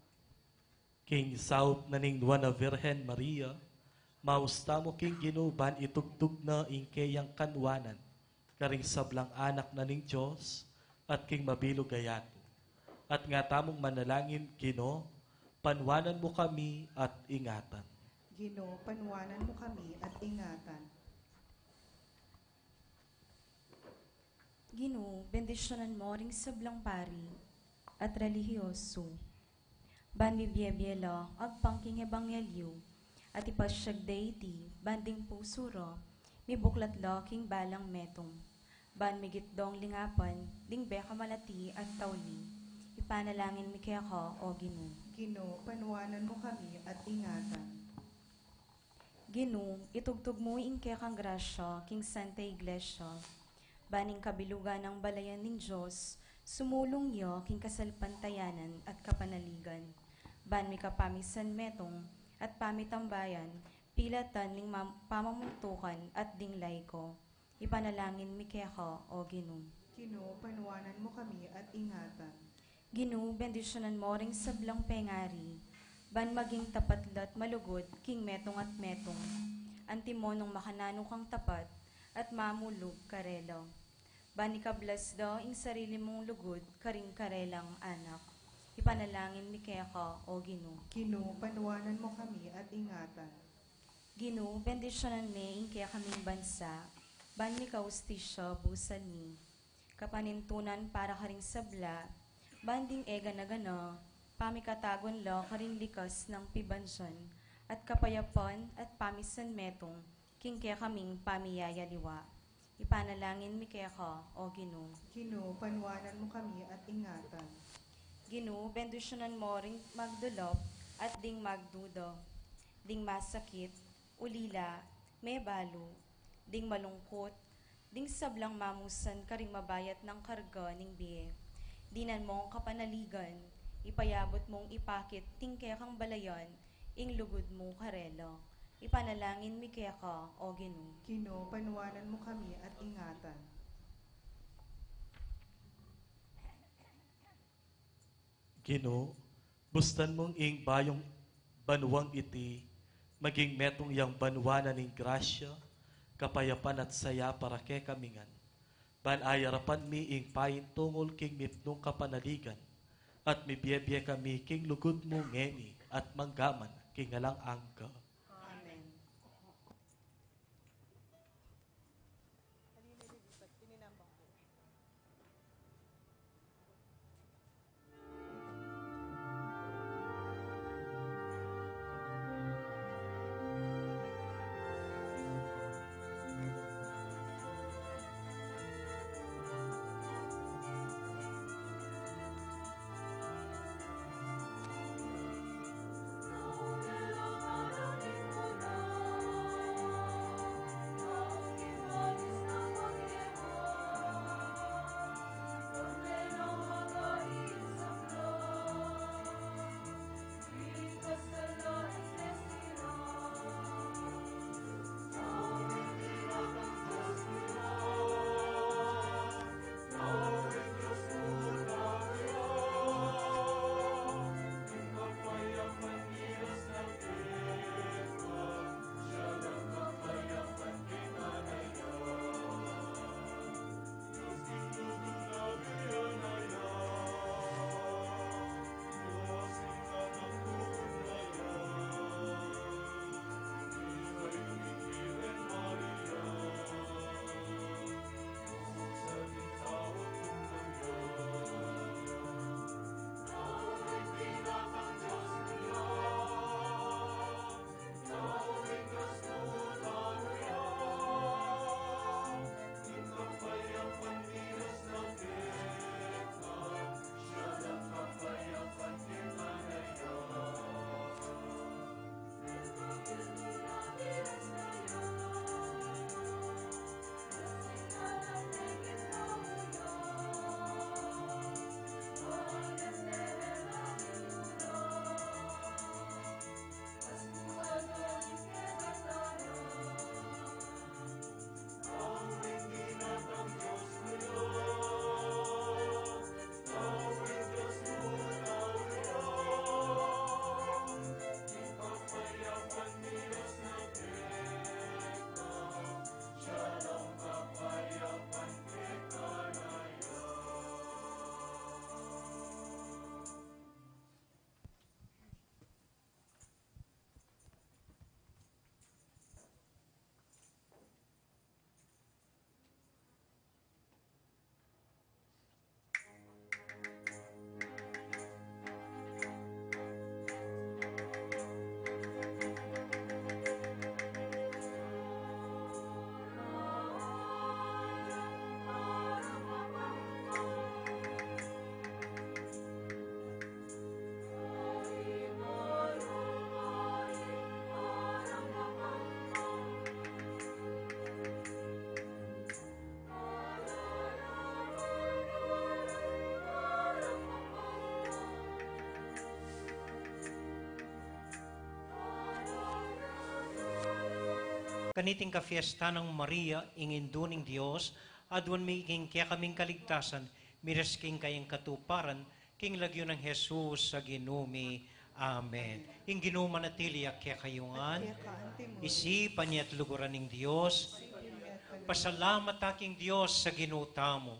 King saup na ning Nuan a Virgen Maria, maus tamu king Ginu ban itugtug na ing keyang kanuanan karing sablang anak na ning Dios at king mabilug a yatu. At nga tamung manalangin, Ginu, panuanan mu kami at ingatan. Ginu, panuanan mu kami at ingatan. Ginu, bendisyunan mu ring sablang pari at relihiyosu, ban mibiebie la agpang king ebanghelyu, at ipasiag da iti ban ding pusu ra mibuklat la king balang metung, ban migit dong lingapan ding bekamalati at tauli. Ipanalangin mi keka, o Ginu. Ginu, panuanan mu kami at ingatan. Ginu, itugtug mu ing kekang grasya king Santa Iglesia, ban ing kabilugan nang balayan ning Dios sumulung ya king kasalpantayanan at kapanaligan, ban mikapamisan metung at pamitambayan, pilatan ning mam-, pamamuntukan at ding laiko. Ipanalangin mi keka, o Ginu. Ginu, panuanan mu kami at ingatan. Ginu, bendisyunan mu ring sablang pengari, ban maging tapat la't malugud king metung at metung. Antimo nung makananu kang tapat at mamulug karela, ban ikablas da ing sarili mung lugud karing karelang anak. Ipanalangin mi keka, o Ginu. Ginu, panuanan mu kami at ingatan. Ginu, bendisyunan me ing kekaming bansa, ban mikahustisya busal mi. Kapanintunan para karing sabla, ban ding e gana-gana, pamikatagun la karing likas nang pibandian, at kapayapan at pamisan metung king kekaming pamiyayaliwa. Ipanalangin mi keka, o Ginu. Ginu, panuanan mu kami at ingatan. Ginu, bendisyunan mu ring magdulap at ding magduda, ding masakit, ulila, mebalu, ding malungkut, ding sablang mamusan karing mabayat nang karga ning bie. Dinan mung kapanaligan, ipayabut mung ipakit king kekang balayan ing lugud mu karela. Ipanalangin mi keka, o Ginu. Ginu, panuanan mu kami at ingatan. Ginu, bustan mung ing bayung banuang iti maging metung yang banua na ning grasya, kapayapan at saya para kekami ngan. Ban ayarapan mi ing paintungul king mipnung kapanaligan, at mibiebie kami king lugud mu ngeni at manggaman king alang angga. Amen. Kaniting kafiesta nang Maria, ing Indu ning Dios, aduan mi king kekaming kaligtasan, miras king kayang katuparan, king lagyu nang Jesus a Ginu mi. Amen. Ing Ginu manatili ya kekayu ngan. Isipan ya at luguran ning Dios. Pasalamat ta king Dios a Ginu tamu.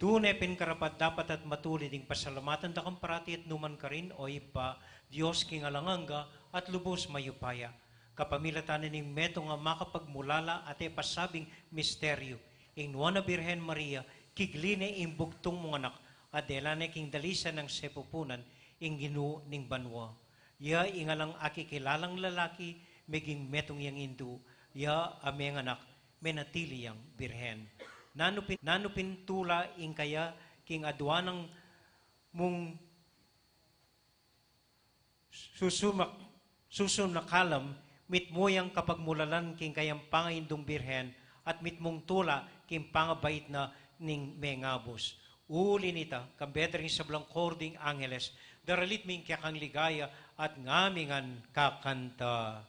Tune pin karapat-dapat at matulid ing pasalamatan da kang parati at nukarin man, O Ibpa, Dios king alang angga at lubus mayupaya. Kapamilatan na ning metung a makapagmulala at e pasabing misteryu, ing Nuan a Birhen Maria, kigli ne ing bugtung mung anak, at dela ne king dalisan nang sepupunan, ing Ginu ning banua. Ya ing alang akikilalang lalaki, meging metung yang indu, ya a menganak, menatili yang birhen. Nanu pin, nanu pin tula ing kaya king aduan nang mung susumak, susunakalam, mitmu yang kapagmulalan king kayang pangaindung birhen, at mitmung tula king pangabait na ning mengabus. Uli nita, kambe da ring sablang koro ding angeles, daralit mi ing kekang ligaya, at ngami ngan kakanta.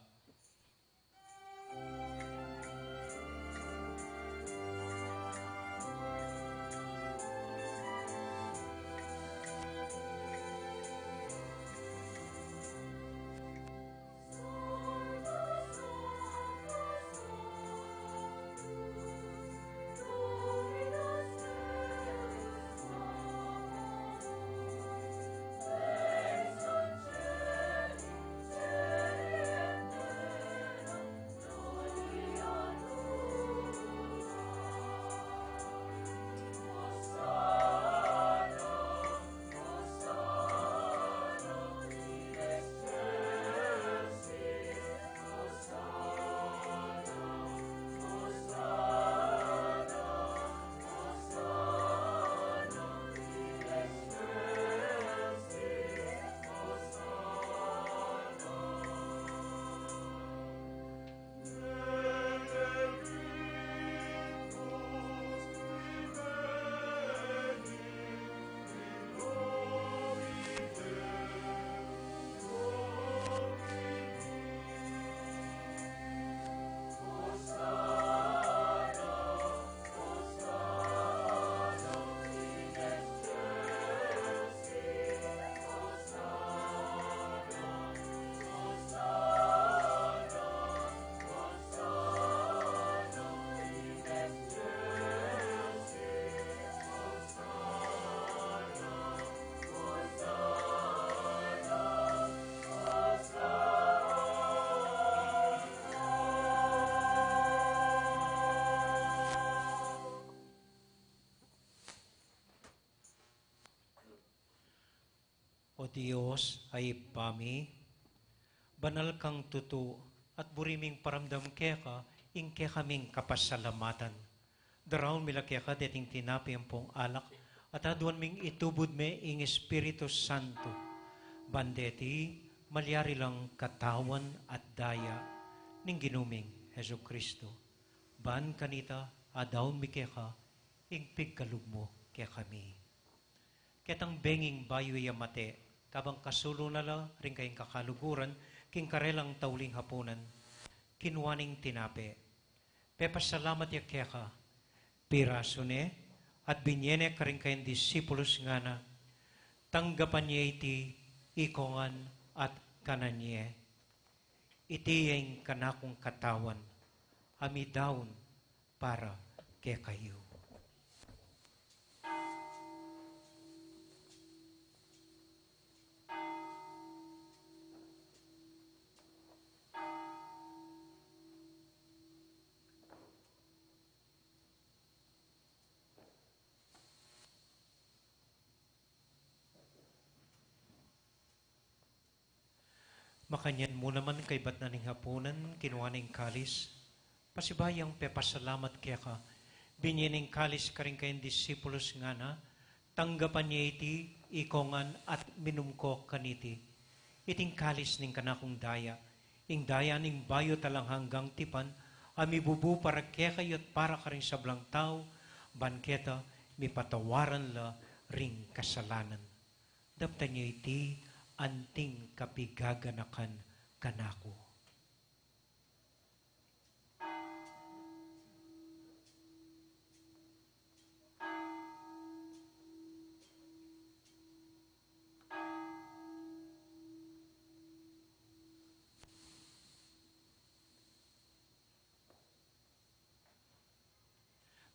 O Dios a Ibpa mi, banal kang tutu, at buri ming paramdam keka ing kekaming kapasalamatan. Daraun mi la keka deting tinape ampong alak, at aduan ming itubud me ing Espiritu Santo. Ban deti malyari lang katawan at daya ning Ginu ming Jesucristo. Ban kanita adaun mi keka ing pigkalub mu kekami. Ketang benging bayu ya mate, kabang kasulu na la ring kayang kakaluguran king karelang tauling hapunan, kinua ne ing tinape, pepasalamat ya keka, pirasu ne, at binye ne karing kayang disipulus, ngana, tanggapan ye iti ikongan at kanan ye. Iti ya ing kanakung katawan a midaun para kekayu. Makanyan mu naman kaybat na ning hapunan, kinua ne ing kalis, pasibayu yang pepasalamat keka, binye ne ing kalis karing kayang disipulus, ngana, tanggapan ye iti ikongan at minum ko kaniti. Iti ing kalis ning kanakung daya, ing daya ning bayu at alang anggang tipan, a mibubu para kekayu at para karing sablang tau, ban keta mipatawaran la ring kasalanan. Daptan ye iti anting kapigaganakan kanaku.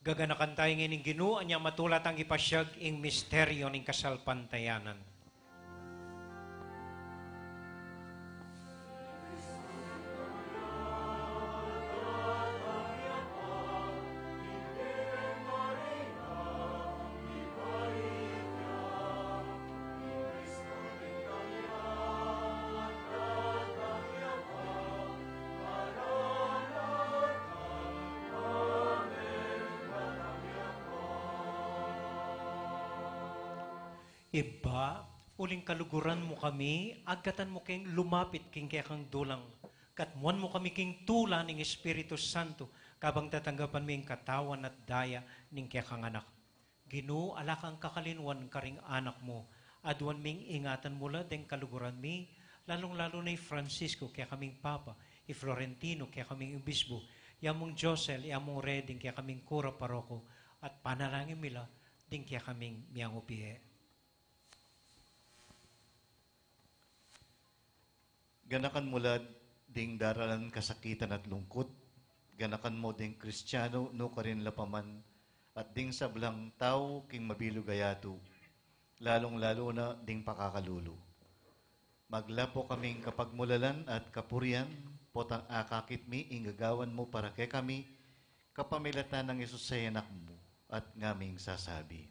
Gaganakan taya ngeni ning Ginu, anya matula tang ipasiag ing misteryo ning kasalpantayanan. Ibpa, uling kaluguran mu kami, agkatan mu keng lumapit king kekang dulang, katmuan mu kami king tula ning Espiritu Santo, kabang tatanggapan mi ing katawan at daya ning kekang Anak. Ginu, ala kang kakalinwan karing anak mu, aduan ming ingatan mu la deng kaluguran mi, lalung-lalu na i Francisco, kekaming Papa, i Florentino, kekaming Obispo, i Among Josel, i Among Reding, kekaming kura paroko, at panalangin mi la ding kekaming miyangubie. Ganakan mu la ding daralan kasakitan at lungkut, ganakan mu ding Kristiano nukarin la pa man, at ding sablang tau king mabilug a yatu, lalung-lalu na ding pakakalulu. Maglapo kaming kapagmulalan at kapurian, potang akakit mi ing gagawan mu para kekami, kapamilatan nang Jesus a Anak mu, at ngaming sasabi.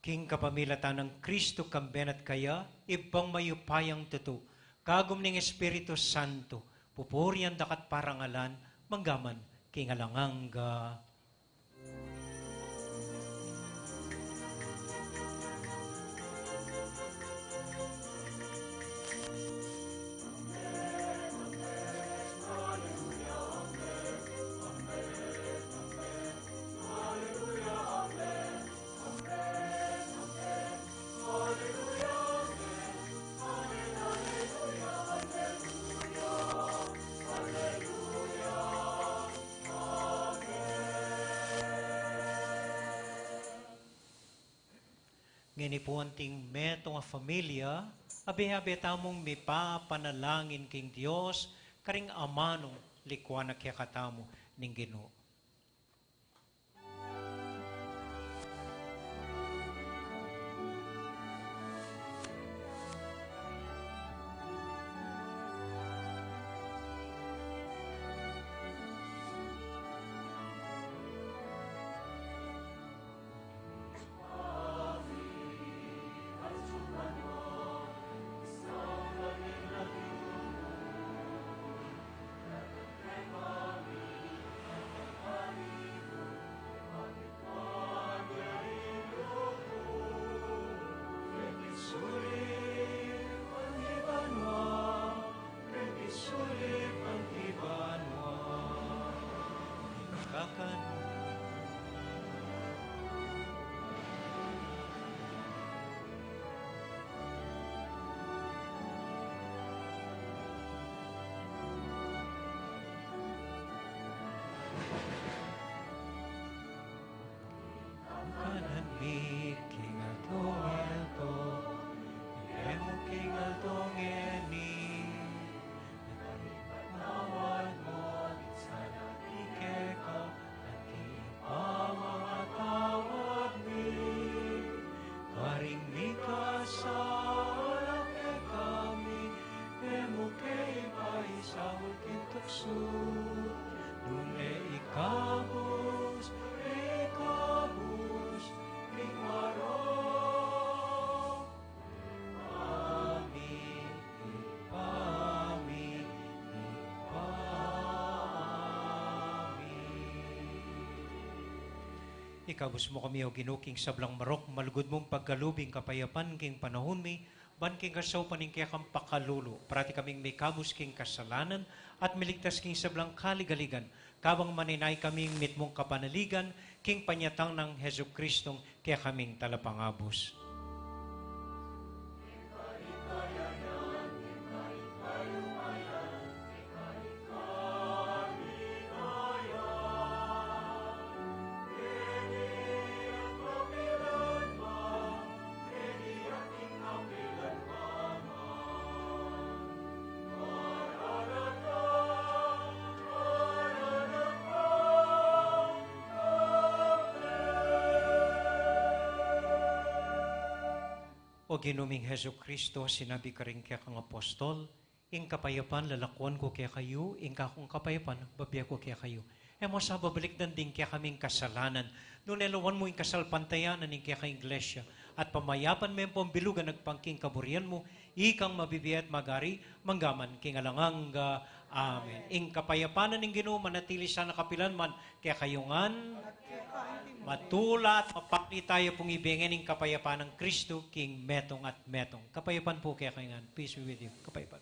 King kapamilatan nang Kristo, kambe na at kaya, Ibpang mayupayang tutu, kagum ning Espiritu Santo, pupurian da ka at parangalan, manggaman king alang angga. Ngeni pu anting metung a familia, abe-abe tamung mipapanalangin king Dios, karing amanung likuan na kekatamu ning Ginu. Kanan mi king aldo-aldo, ibie mu king aldo ngeni, at ipatawad mu ding sala mi keka, anti ing pamamatawad mi karing mikasala kekami, e mu ke ipaisaul king tuksu, nune ikabus, ikabus king marok. Amin. Amin. Amin. Ikabus mu kami, O Ginu, king sablang marok, malugud mung pagkalub ing kapayapan king panaun mi, ban king kasaupan ning kekang pakalulu, parati kaming mikabus king kasalanan, at miligtas king sablang kaligaligan, kabang maninaya kaming mitmung kapanaligan, king panyatang nang Jesucristong kekaming Talapangabus. O Ginu ming Jesucristo, sinabi karing kekang apostol, ing kapayapan lalakuan ku kekayu, ing kakung kapayapan babie ku kekayu. E mu sa babalikdan ding kekaming kasalanan, nune lawan mu ing kasalpantayanan ning kekang Iglesia, at pamayapan me pong bilugan agpang king kaburian mu, ikang mabibie at magari, mangga man king alang angga. Amen. Ing kapayapan na ning Ginu manatili sana kapilan man kekayu ngan. Matula at mapakli tayo pung ibie ngan ing kapayapan nang Kristu king metung at metung. Kapayapan pu kekayu ngan. Peace be with you. Kapayapan.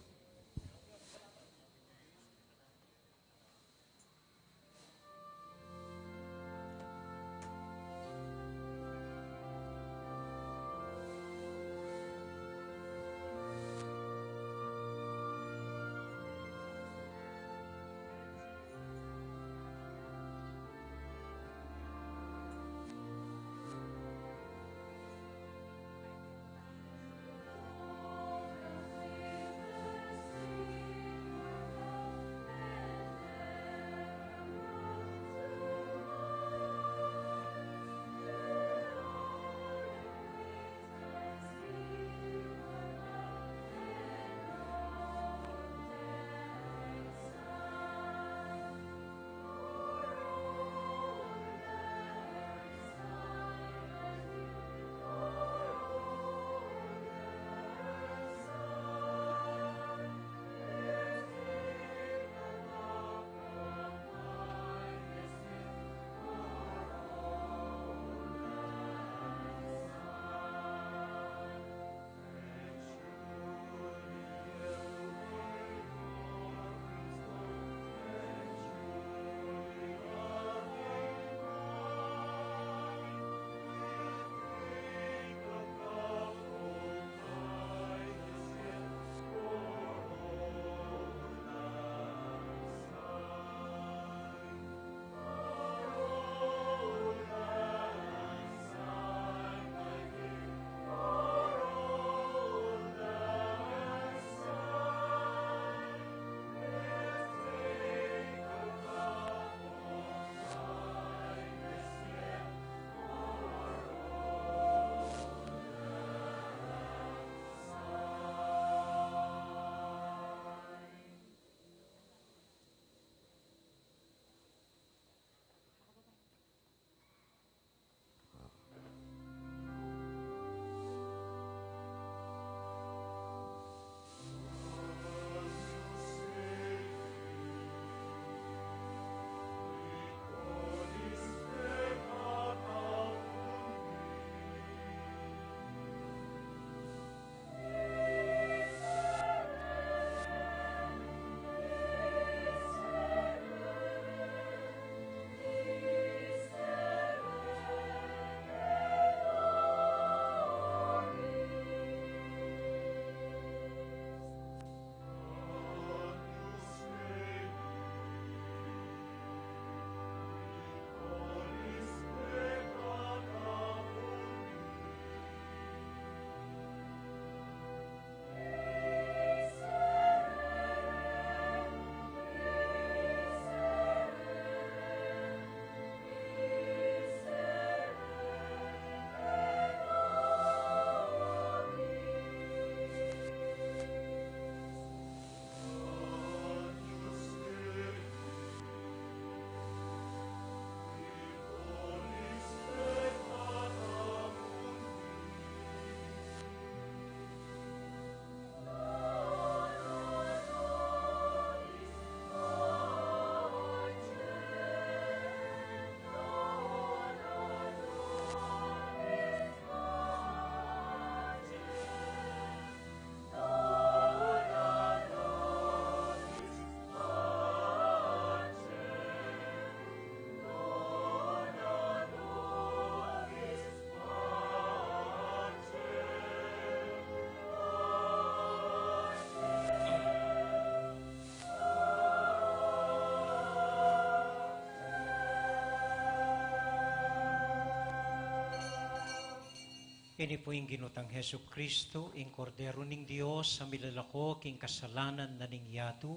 Ini pu ing Ginu tang Jesucristo, ing Kordero ning Dios, a milalako king kasalanan na ning yatu.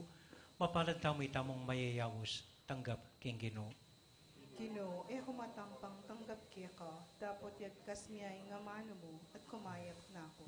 Mapalad tamu itamung mayayaus tanggap king Ginu. Ginu, e ku matampang tanggap keka, dapot yagkas mu ing amanu mu, at kumayap na ku.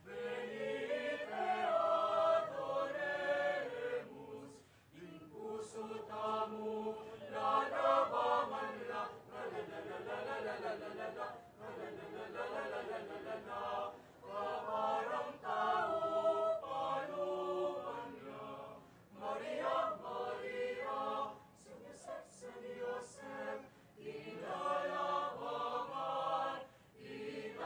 Venite, adoremus, in pusu tamu lalabangan la. Kaparang tau panukan la. Maria, Maria, San Josep, San Josep, in lalabangan, in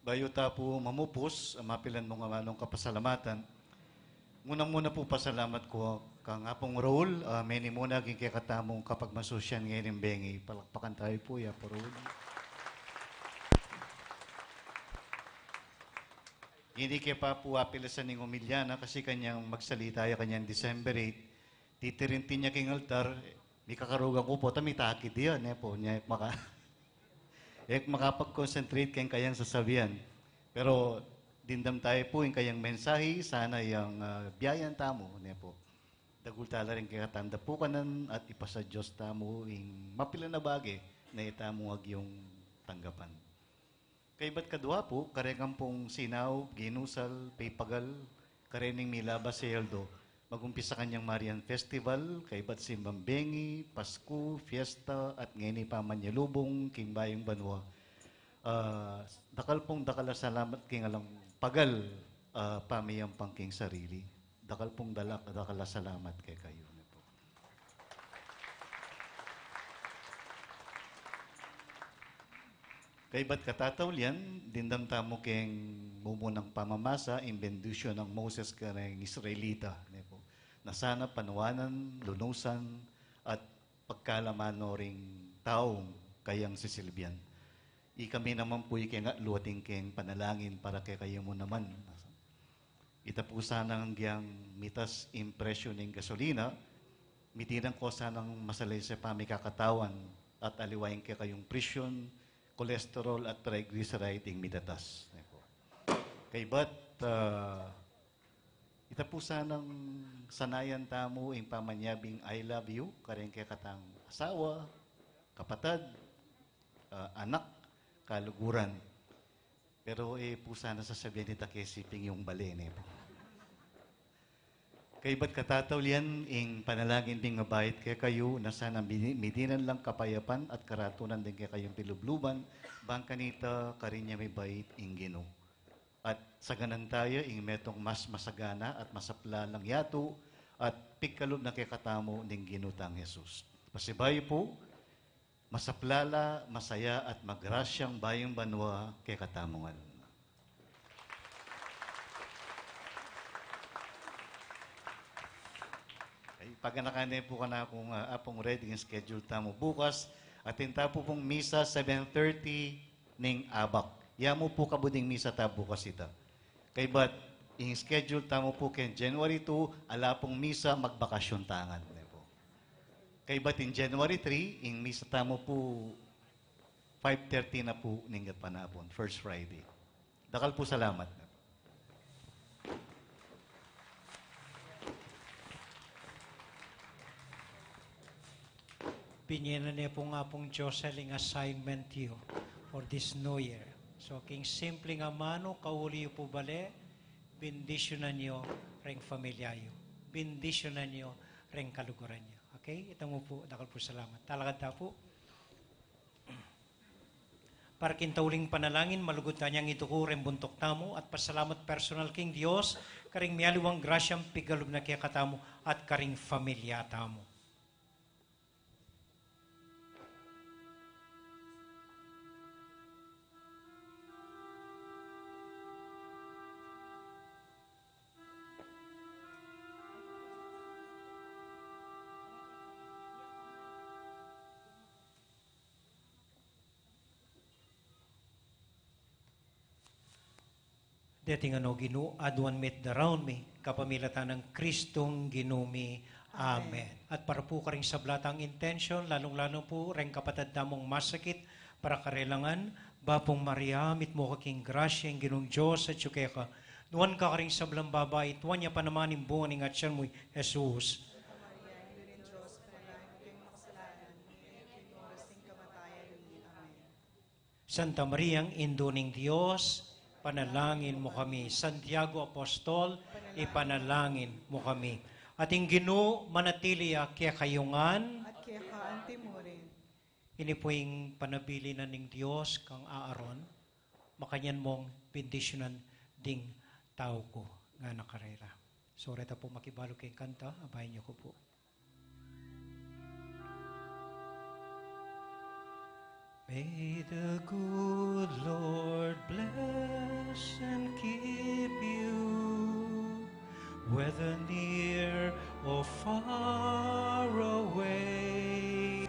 Bayu ta pu mamupus, ah, mapilan mung amanung kapasalamatan. Muna-muna pu pasalamat ku kang Apung Raul, ah, meni muna king kekatamung kapagmasusyan ngening bengi. Palakpakan tayu pu ya Apu Raul. Ini ke pa pu apilasan ning omilya na kasi kanyang magsalita ya kanyang December eight. Titirintin ya king altar, mikakarugang ku pu, ta mitakit ya, ne pu, nya e ku maka-, e ku makapag-concentrate keng kayang sasabian. Pero dimdam tayu pu ing kayang mensahe, sana yang, ah, biayan tamu, ne pu. Dagul tala ring kekatang dapukanan at ipasa Dios tamu ing mapilan a bage na e tamu agyung tanggapan. Kaybat kadua pu, kareng ampong sinaup, ginusal, pipagal, karening milabas a aldo. Mag-umpisa kanyang Marian Festival, kaybat simbang bengi, Pasku, fiesta, at ngeni pamanyalubung king bayung banua. Ah, dakal pung dakal a salamat king alang pagal, ah, pamiyampang king sarili. Dakal pung dalak, dakal a salamat kekayu, ne pu. Kaybat katataulian, dimdam tamu keng mumunang pamamasa, ing bendisyon nang Moses kareng Israelita, ne pu. Na sana panuanan, lunusan, at pagkalaman no ring taung kayang sisilbian. Ikami naman pu ikeng atlu atin keng panalangin para kekayu mu naman. Ita pu sanang agyang mitas ing presyu ning gasolina, mitinan ko sanang masalese pa mikakatawan at aliwa ing kekayung presyon, cholesterol at triglyceride ing mitatas. Kaybat, ah, ita pu sanang sanayan tamu ing pamanyabing I love you, kareng kekatang asawa, kapatad, ah, anak, kaluguran. Pero e pu sana sasabian ita kesi pin yung bale, ne pu. Kaybat katataulian, ing panalangin ding mabait kekayu, na sana midi-, midinan lang kapayapan at karatunan ding kekayung pilubluban, bang kanita karin ya mibait ing Ginu. At saganan taya ing metung mas masagana at masaplalang yatu at pigkalub na kekatamu ning Ginu tang Jesus. Pasibayu pu, masaplala, masaya, at magrasyang bayung banua kekatamu ngan. Ay, paganakan ne pu kanakung, ah, Apung Red, ing schedule tamu bukas. Atin ta pu pung misa seven thirty ning abak. Ya mu pu kabud ing misa ta bukas ita. Kaybat, ing schedule tamu pu keng January two, ala pung misa, magbakasyon ta ngan, ne pu. Kaybat ing January three, ing misa tamu pu five thirty na pu ning gatpanapun, First Friday. Dakal pu salamat. Binye na ne pu ning Apung Dios ing assignment yu for this new year. So, king simpleng amanu, kauli yu pu bale, bendisyunan yu reng pamilya yu. Bendisyunan yu reng kaluguran yu. Okay? Ita mu pu, dakal pu salamat. Talakad ta pu. Para king tauling panalangin, malugud tanyang ituku reng buntuk tamu at pasalamat personal king Dios, karing mialiwang grasyang pigkalub na kekatamu at karing pamilya tamu. Deti ngana, O Ginu, aduan mi't daraun mi, kapamilatan nang Kristong Ginu mi. Amen. Amen. At para pu karing sabla tang intensyon, lalung-lalu pu reng kapatad tamung masakit, para karelangan, Bapu Maria, mitmu ka king grasya, ing Ginung Dios atyu keka. Nuan ka karing sablang babai, at nuan ya pa naman ing bunga ning atyan mu, i Jesus. Santa Maria, Indu ning Dios, panalangin mu kami. Santa Maria, Indu ning Dios, panalangin mu kami. Santiago Apostol, ipanalangin mu kami. At ing Ginu manatili ya kekayu ngan. At keka anti mu rin. Ini pu ing panabilin na ning Dios kang Aaron, makanyan mung bendisyunan ding tau ku, ngana karela. So, reta pu makibalu king kanta, abayan yu ku pu. May the good Lord bless and keep you, whether near or far away.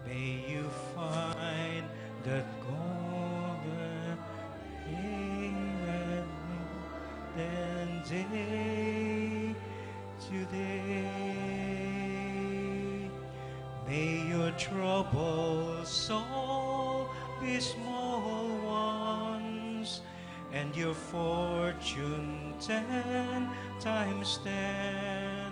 May you find that golden haven and day today. May your troubles all be small ones, and your fortune ten times ten.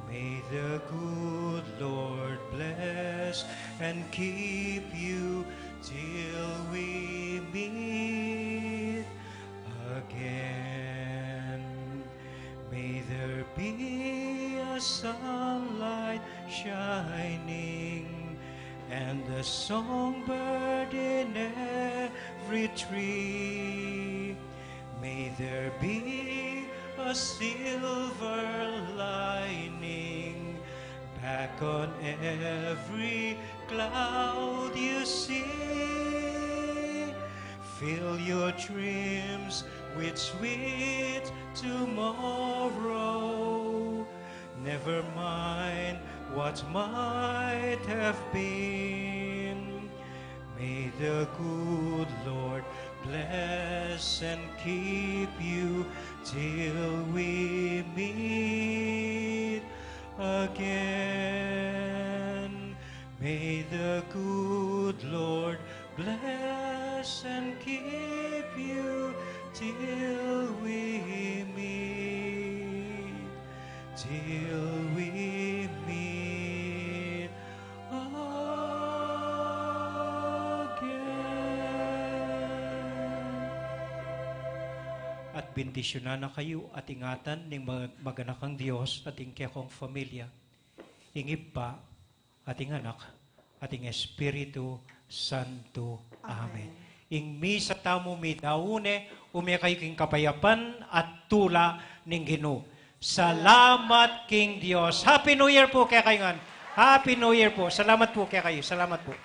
May the good Lord bless and keep you till we meet again. May there be a sunlight shining and a songbird in every tree. May there be a silver lining back on every cloud you see. Fill your dreams with sweet tomorrow. Never mind what might have been. May the good Lord bless and keep you till we meet again. May the good Lord bless and keep you till we meet, till we meet again. At bendisyunan na kayu at ingatan ning mag-, maganakang Dios at ing kekong familia, ing Ibpa, at ing Anak, at ing Espiritu Santo. Amen. Amen. Ing misa tamu midaun ne, ume kayu king kapayapan at tula ning Ginu. Salamat king Dios. Happy New Year pu kekayu ngan. Happy New Year pu. Salamat pu kekayu. Salamat pu.